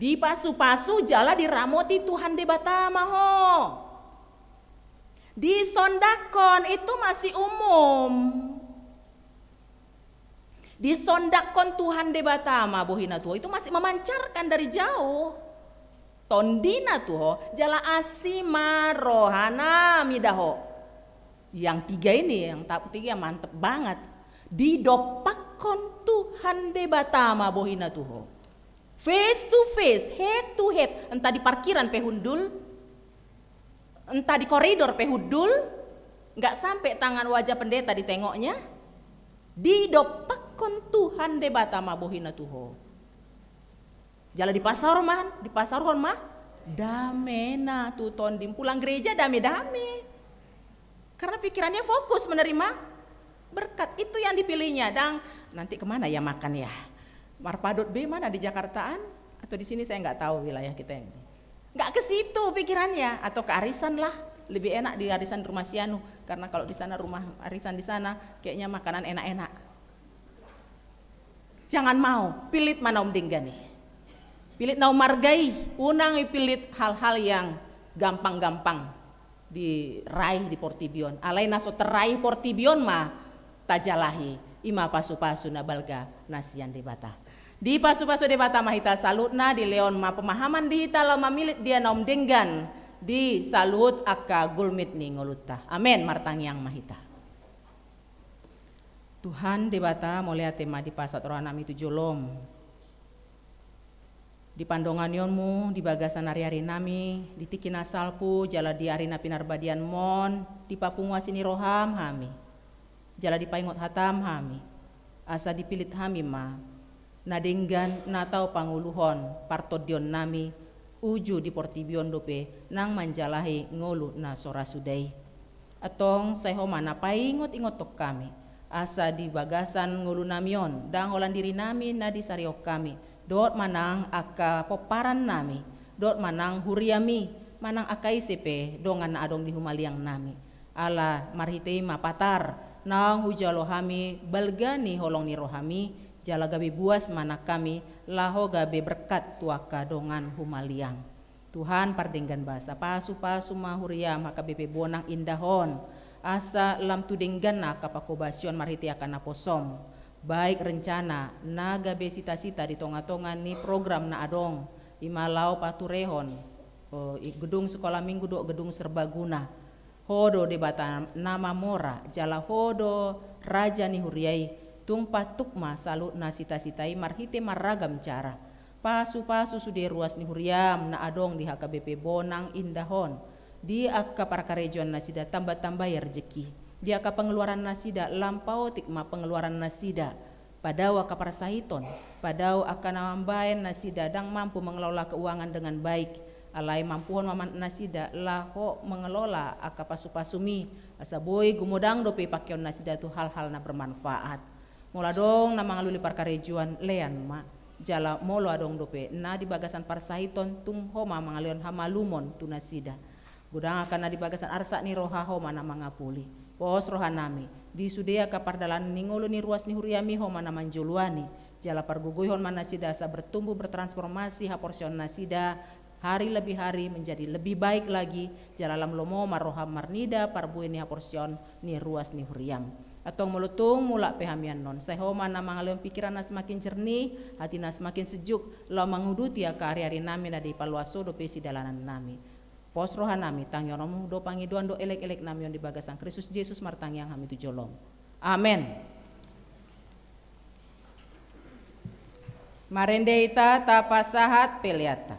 Dipasu-pasu jala diramoti Tuhan Debata ma ho. Disondakkon itu masih umum. Disondakkon Tuhan Debata ma bohina tu ho, itu masih memancarkan dari jauh. Tondina tu ho, jala asi ma rohana mida ho. Yang tiga ini, yang tahap ketiga mantep banget. Didompakkon Tuhan Debata ma bohina tu ho. Face to face, head to head, entah di parkiran pe hundul, entah di koridor pe hundul, nggak sampai tangan wajah pendeta ditengoknya, didompakkon Tuhan Debata ma bohina tu ho. Jala dipasaor ma, dipasaorhon ma damena tu tondim, pulang gereja dame-dame. Karena pikirannya fokus menerima berkat. Itu yang dipilihnya. Dang, nanti kemana ya makan ya? Marpadot be mana, di Jakartaan? Atau di sini, saya nggak tahu wilayah kita yang ini. Nggak ke situ pikirannya. Atau ke arisan lah. Lebih enak di arisan rumah si anu. Karena kalau di sana rumah arisan di sana, kayaknya makanan enak-enak. Jangan mau, pillit ma na umdenggan i. Pillit na umarga i, unang ipillit hal-hal yang gampang-gampang diraih di portibi on. Alai na so tarraih portibi on ma tajalahi, i ma pasu-pasu na balga na sian Debata. Dipasu-pasu Debata ma hita saluhutna, dilehon ma pemahaman di hita laho mamillit dia na umdenggan di saluhut angka gulmit ni ngolunta. Amen, martangiang ma hita. Tuhan Debata, mauliate ma dipasahat rohanami tu jolom. Di pandonganionmu di bagasan ari-ari nami, di tingki na salpu jala di ari na pinarbadianmon, dipapungu asi ni roham hami, jala dipaingot hatam hami, asa dipilit hami ma na denggan na tau pangoluhon partondion nami, uju di portibi on dope nang manjalahi ngolu na so ra suda i. Antong sai Ho ma na paingot-ingothon hami, asa di bagasan ngolu nami on, ndang holan diri nami na disarihon hami, dohot manang angka pomparan nami, dohot manang huriami, manang angka ise pe dongan na adong di humaliang nami. Ala marhite i ma patar naung hujalo hami balga ni holong ni rohami, jala gabe buas ma nang hami, laho gabe berkat tu angka dongan humaliang. Tuhan pardenggan basa, pasu-pasu ma huriam H K B P Bonang Indah on, asa lam tu dengganna angka panghobasion marhite angka naposom, baik rencana na gabe sita-sita di tonga-tonga ni program na adong, i ma laho paturehon, eh, i gedung sekolah minggu dohot gedung serbaguna. Ho do Debata na mamora, jala Ho do Raja ni huria i, tung patuk ma saluhutna sita-sita i marhite marragam cara. Pasu-pasu sude ruas ni huriam na adong di H K B P Bonang Indah on, di angka parkarejoan nasida tamba-tambai rejeki, di angka pengeluaran nasida lam paotik ma pengeluaran nasida, padao angka parsahiton, padao angka na mambaen nasida ndang mampu mengelola keuangan dengan baik, alai mampuhon ma nasida laho mengelola angka pasu-pasumi, asa boi gumodang dope pangkeon nasida tu hal-hal na bermanfaat. Molo adong na mangalului parkarejoan, lean ma, jala molo adong dope na di bagasan parsahiton, tung Ho ma mangalehon hamalumon tu nasida. Godang angka na di bagasan arsak ni roha, Ho ma na mangapuli. Pos roha nami, di sude angka pardalanan ni ngolu ni ruas ni huriami, Ho ma na manjoloani, jala pargogoihon ma nasida asa bertumbuh bertransformasi haporseaon nasida, hari lebih hari menjadi lebih baik lagi, jala lam lomo ma roham marnida parbue ni haporseaon ni ruas ni huriam. Antong molo tung mulak pe hami annon, sai Ho ma na mangalehon pikiran na semakin jernih, hati na semakin sejuk, laho manguduti angka ari-ari nami na dipaluas Ho dope sidalanan nami. Pos roha nami, tangihononmu do pangidoan dohot elek-elek nami on di bagasan Kristus Jesus martangiang hami tu jolom. Amen. Marende hita tapasahat peleanta.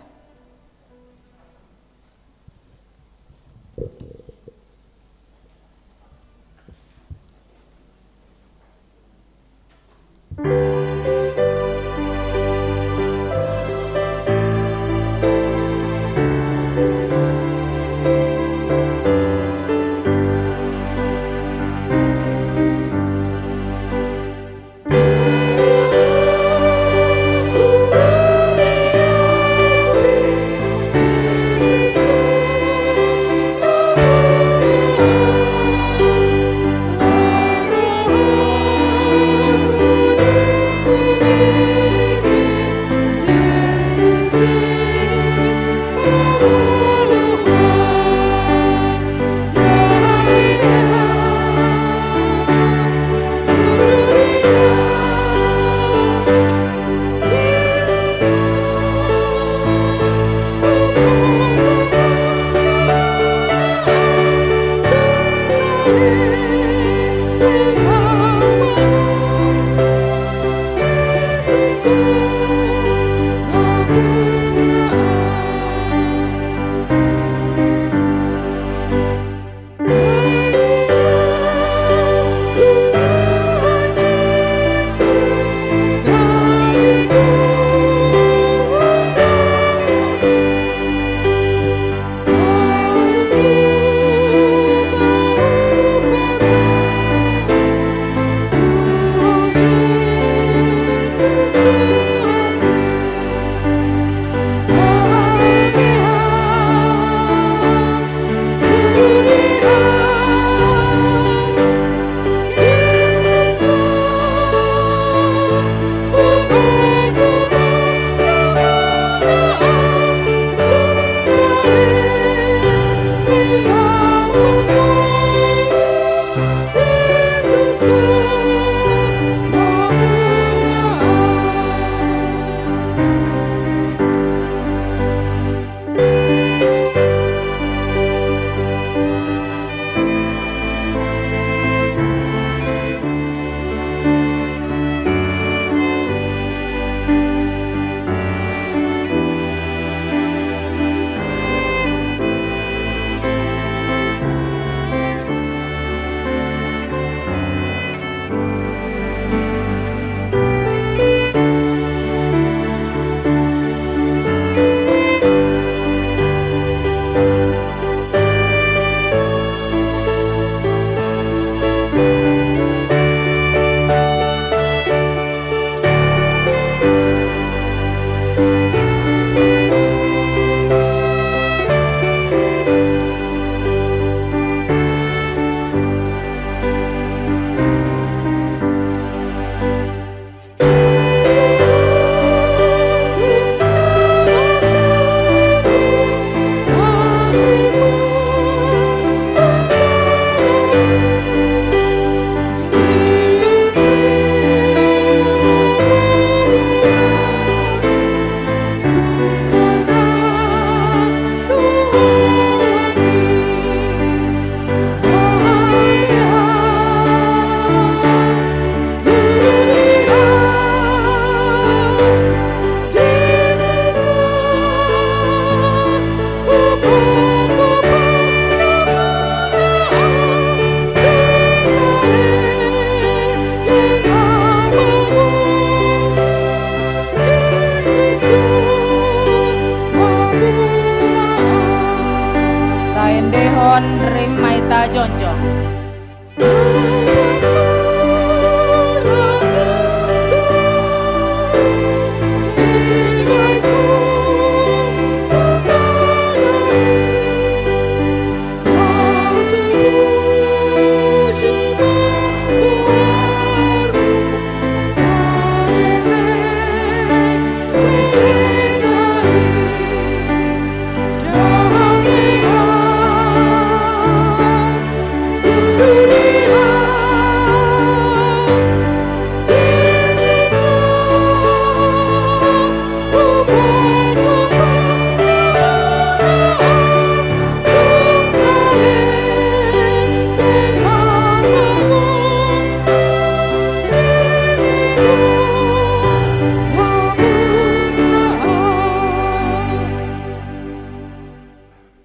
jongjong.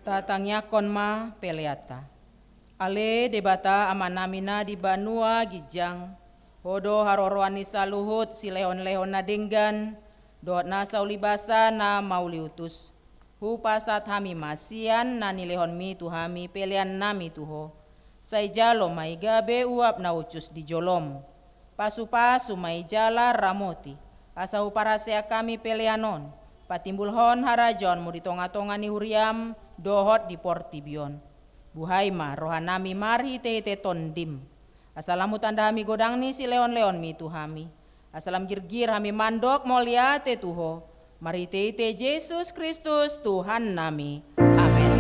Tatangiangkon ma peleanta. Ale Debata Amanami na di banua ginjang, Ho do haroroan ni saluhut silehonlehon na denggan, dohot nasa ulibasa na mauliutus. Hupasahat hami ma sian na nilehonmi tu hami peleannami tu Ho. Sai jalo ma i gabe uap na uncus di jolom. Pasupasu ma i jala ramoti, asa huparhaseang hami pelean on, patimbulhon harajaonmu di tongatonga ni huriam dohot di portibi on. Buhai ma rohanami marhitehite Tondim, asa lam hutanda hami godang ni silehonlehonmi tu hami, asa lam girgir hami mandok mauliate tu Ho, marhitehite Jesus Kristus Tuhannami. Amen.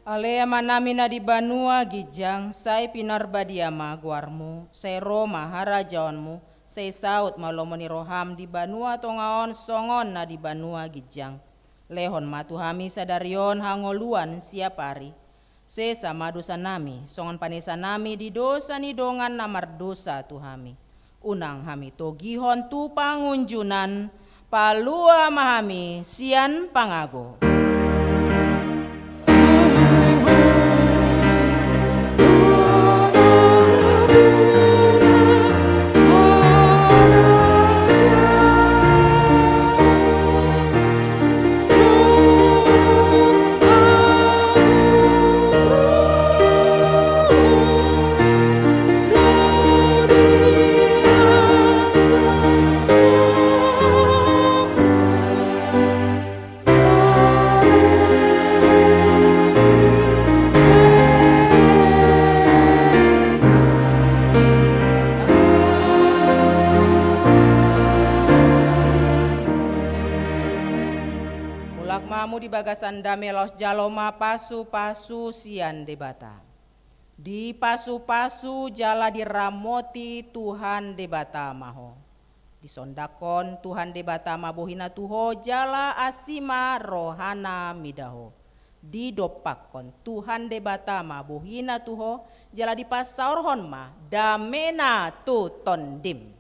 Ale Amanami na di banua ginjang, sai pinarbadia ma goarmu, sai ro ma harajaonmu, sai saut ma lomo ni roham di banua tonga on songon na di banua ginjang. Lehon ma tu hami sadari on hangoluan siapari. Sesa ma dosanami, songon panesanami di dosa ni dongan na mardosa tu hami. Unang hami togihon tu pangunjunan, palua ma hami sian pangago. Mulak ma hamu di bagasan dame, laos jalo ma pasupasu sian Debata. Dipasupasu jala diramoti Tuhan Debata ma ho. Disondangkon Tuhan Debata ma bohina tu ho jala asi ma rohana mida ho. Didompakkon Tuhan Debata ma bohina tu ho jala dipasaorhon ma damena tu tondim.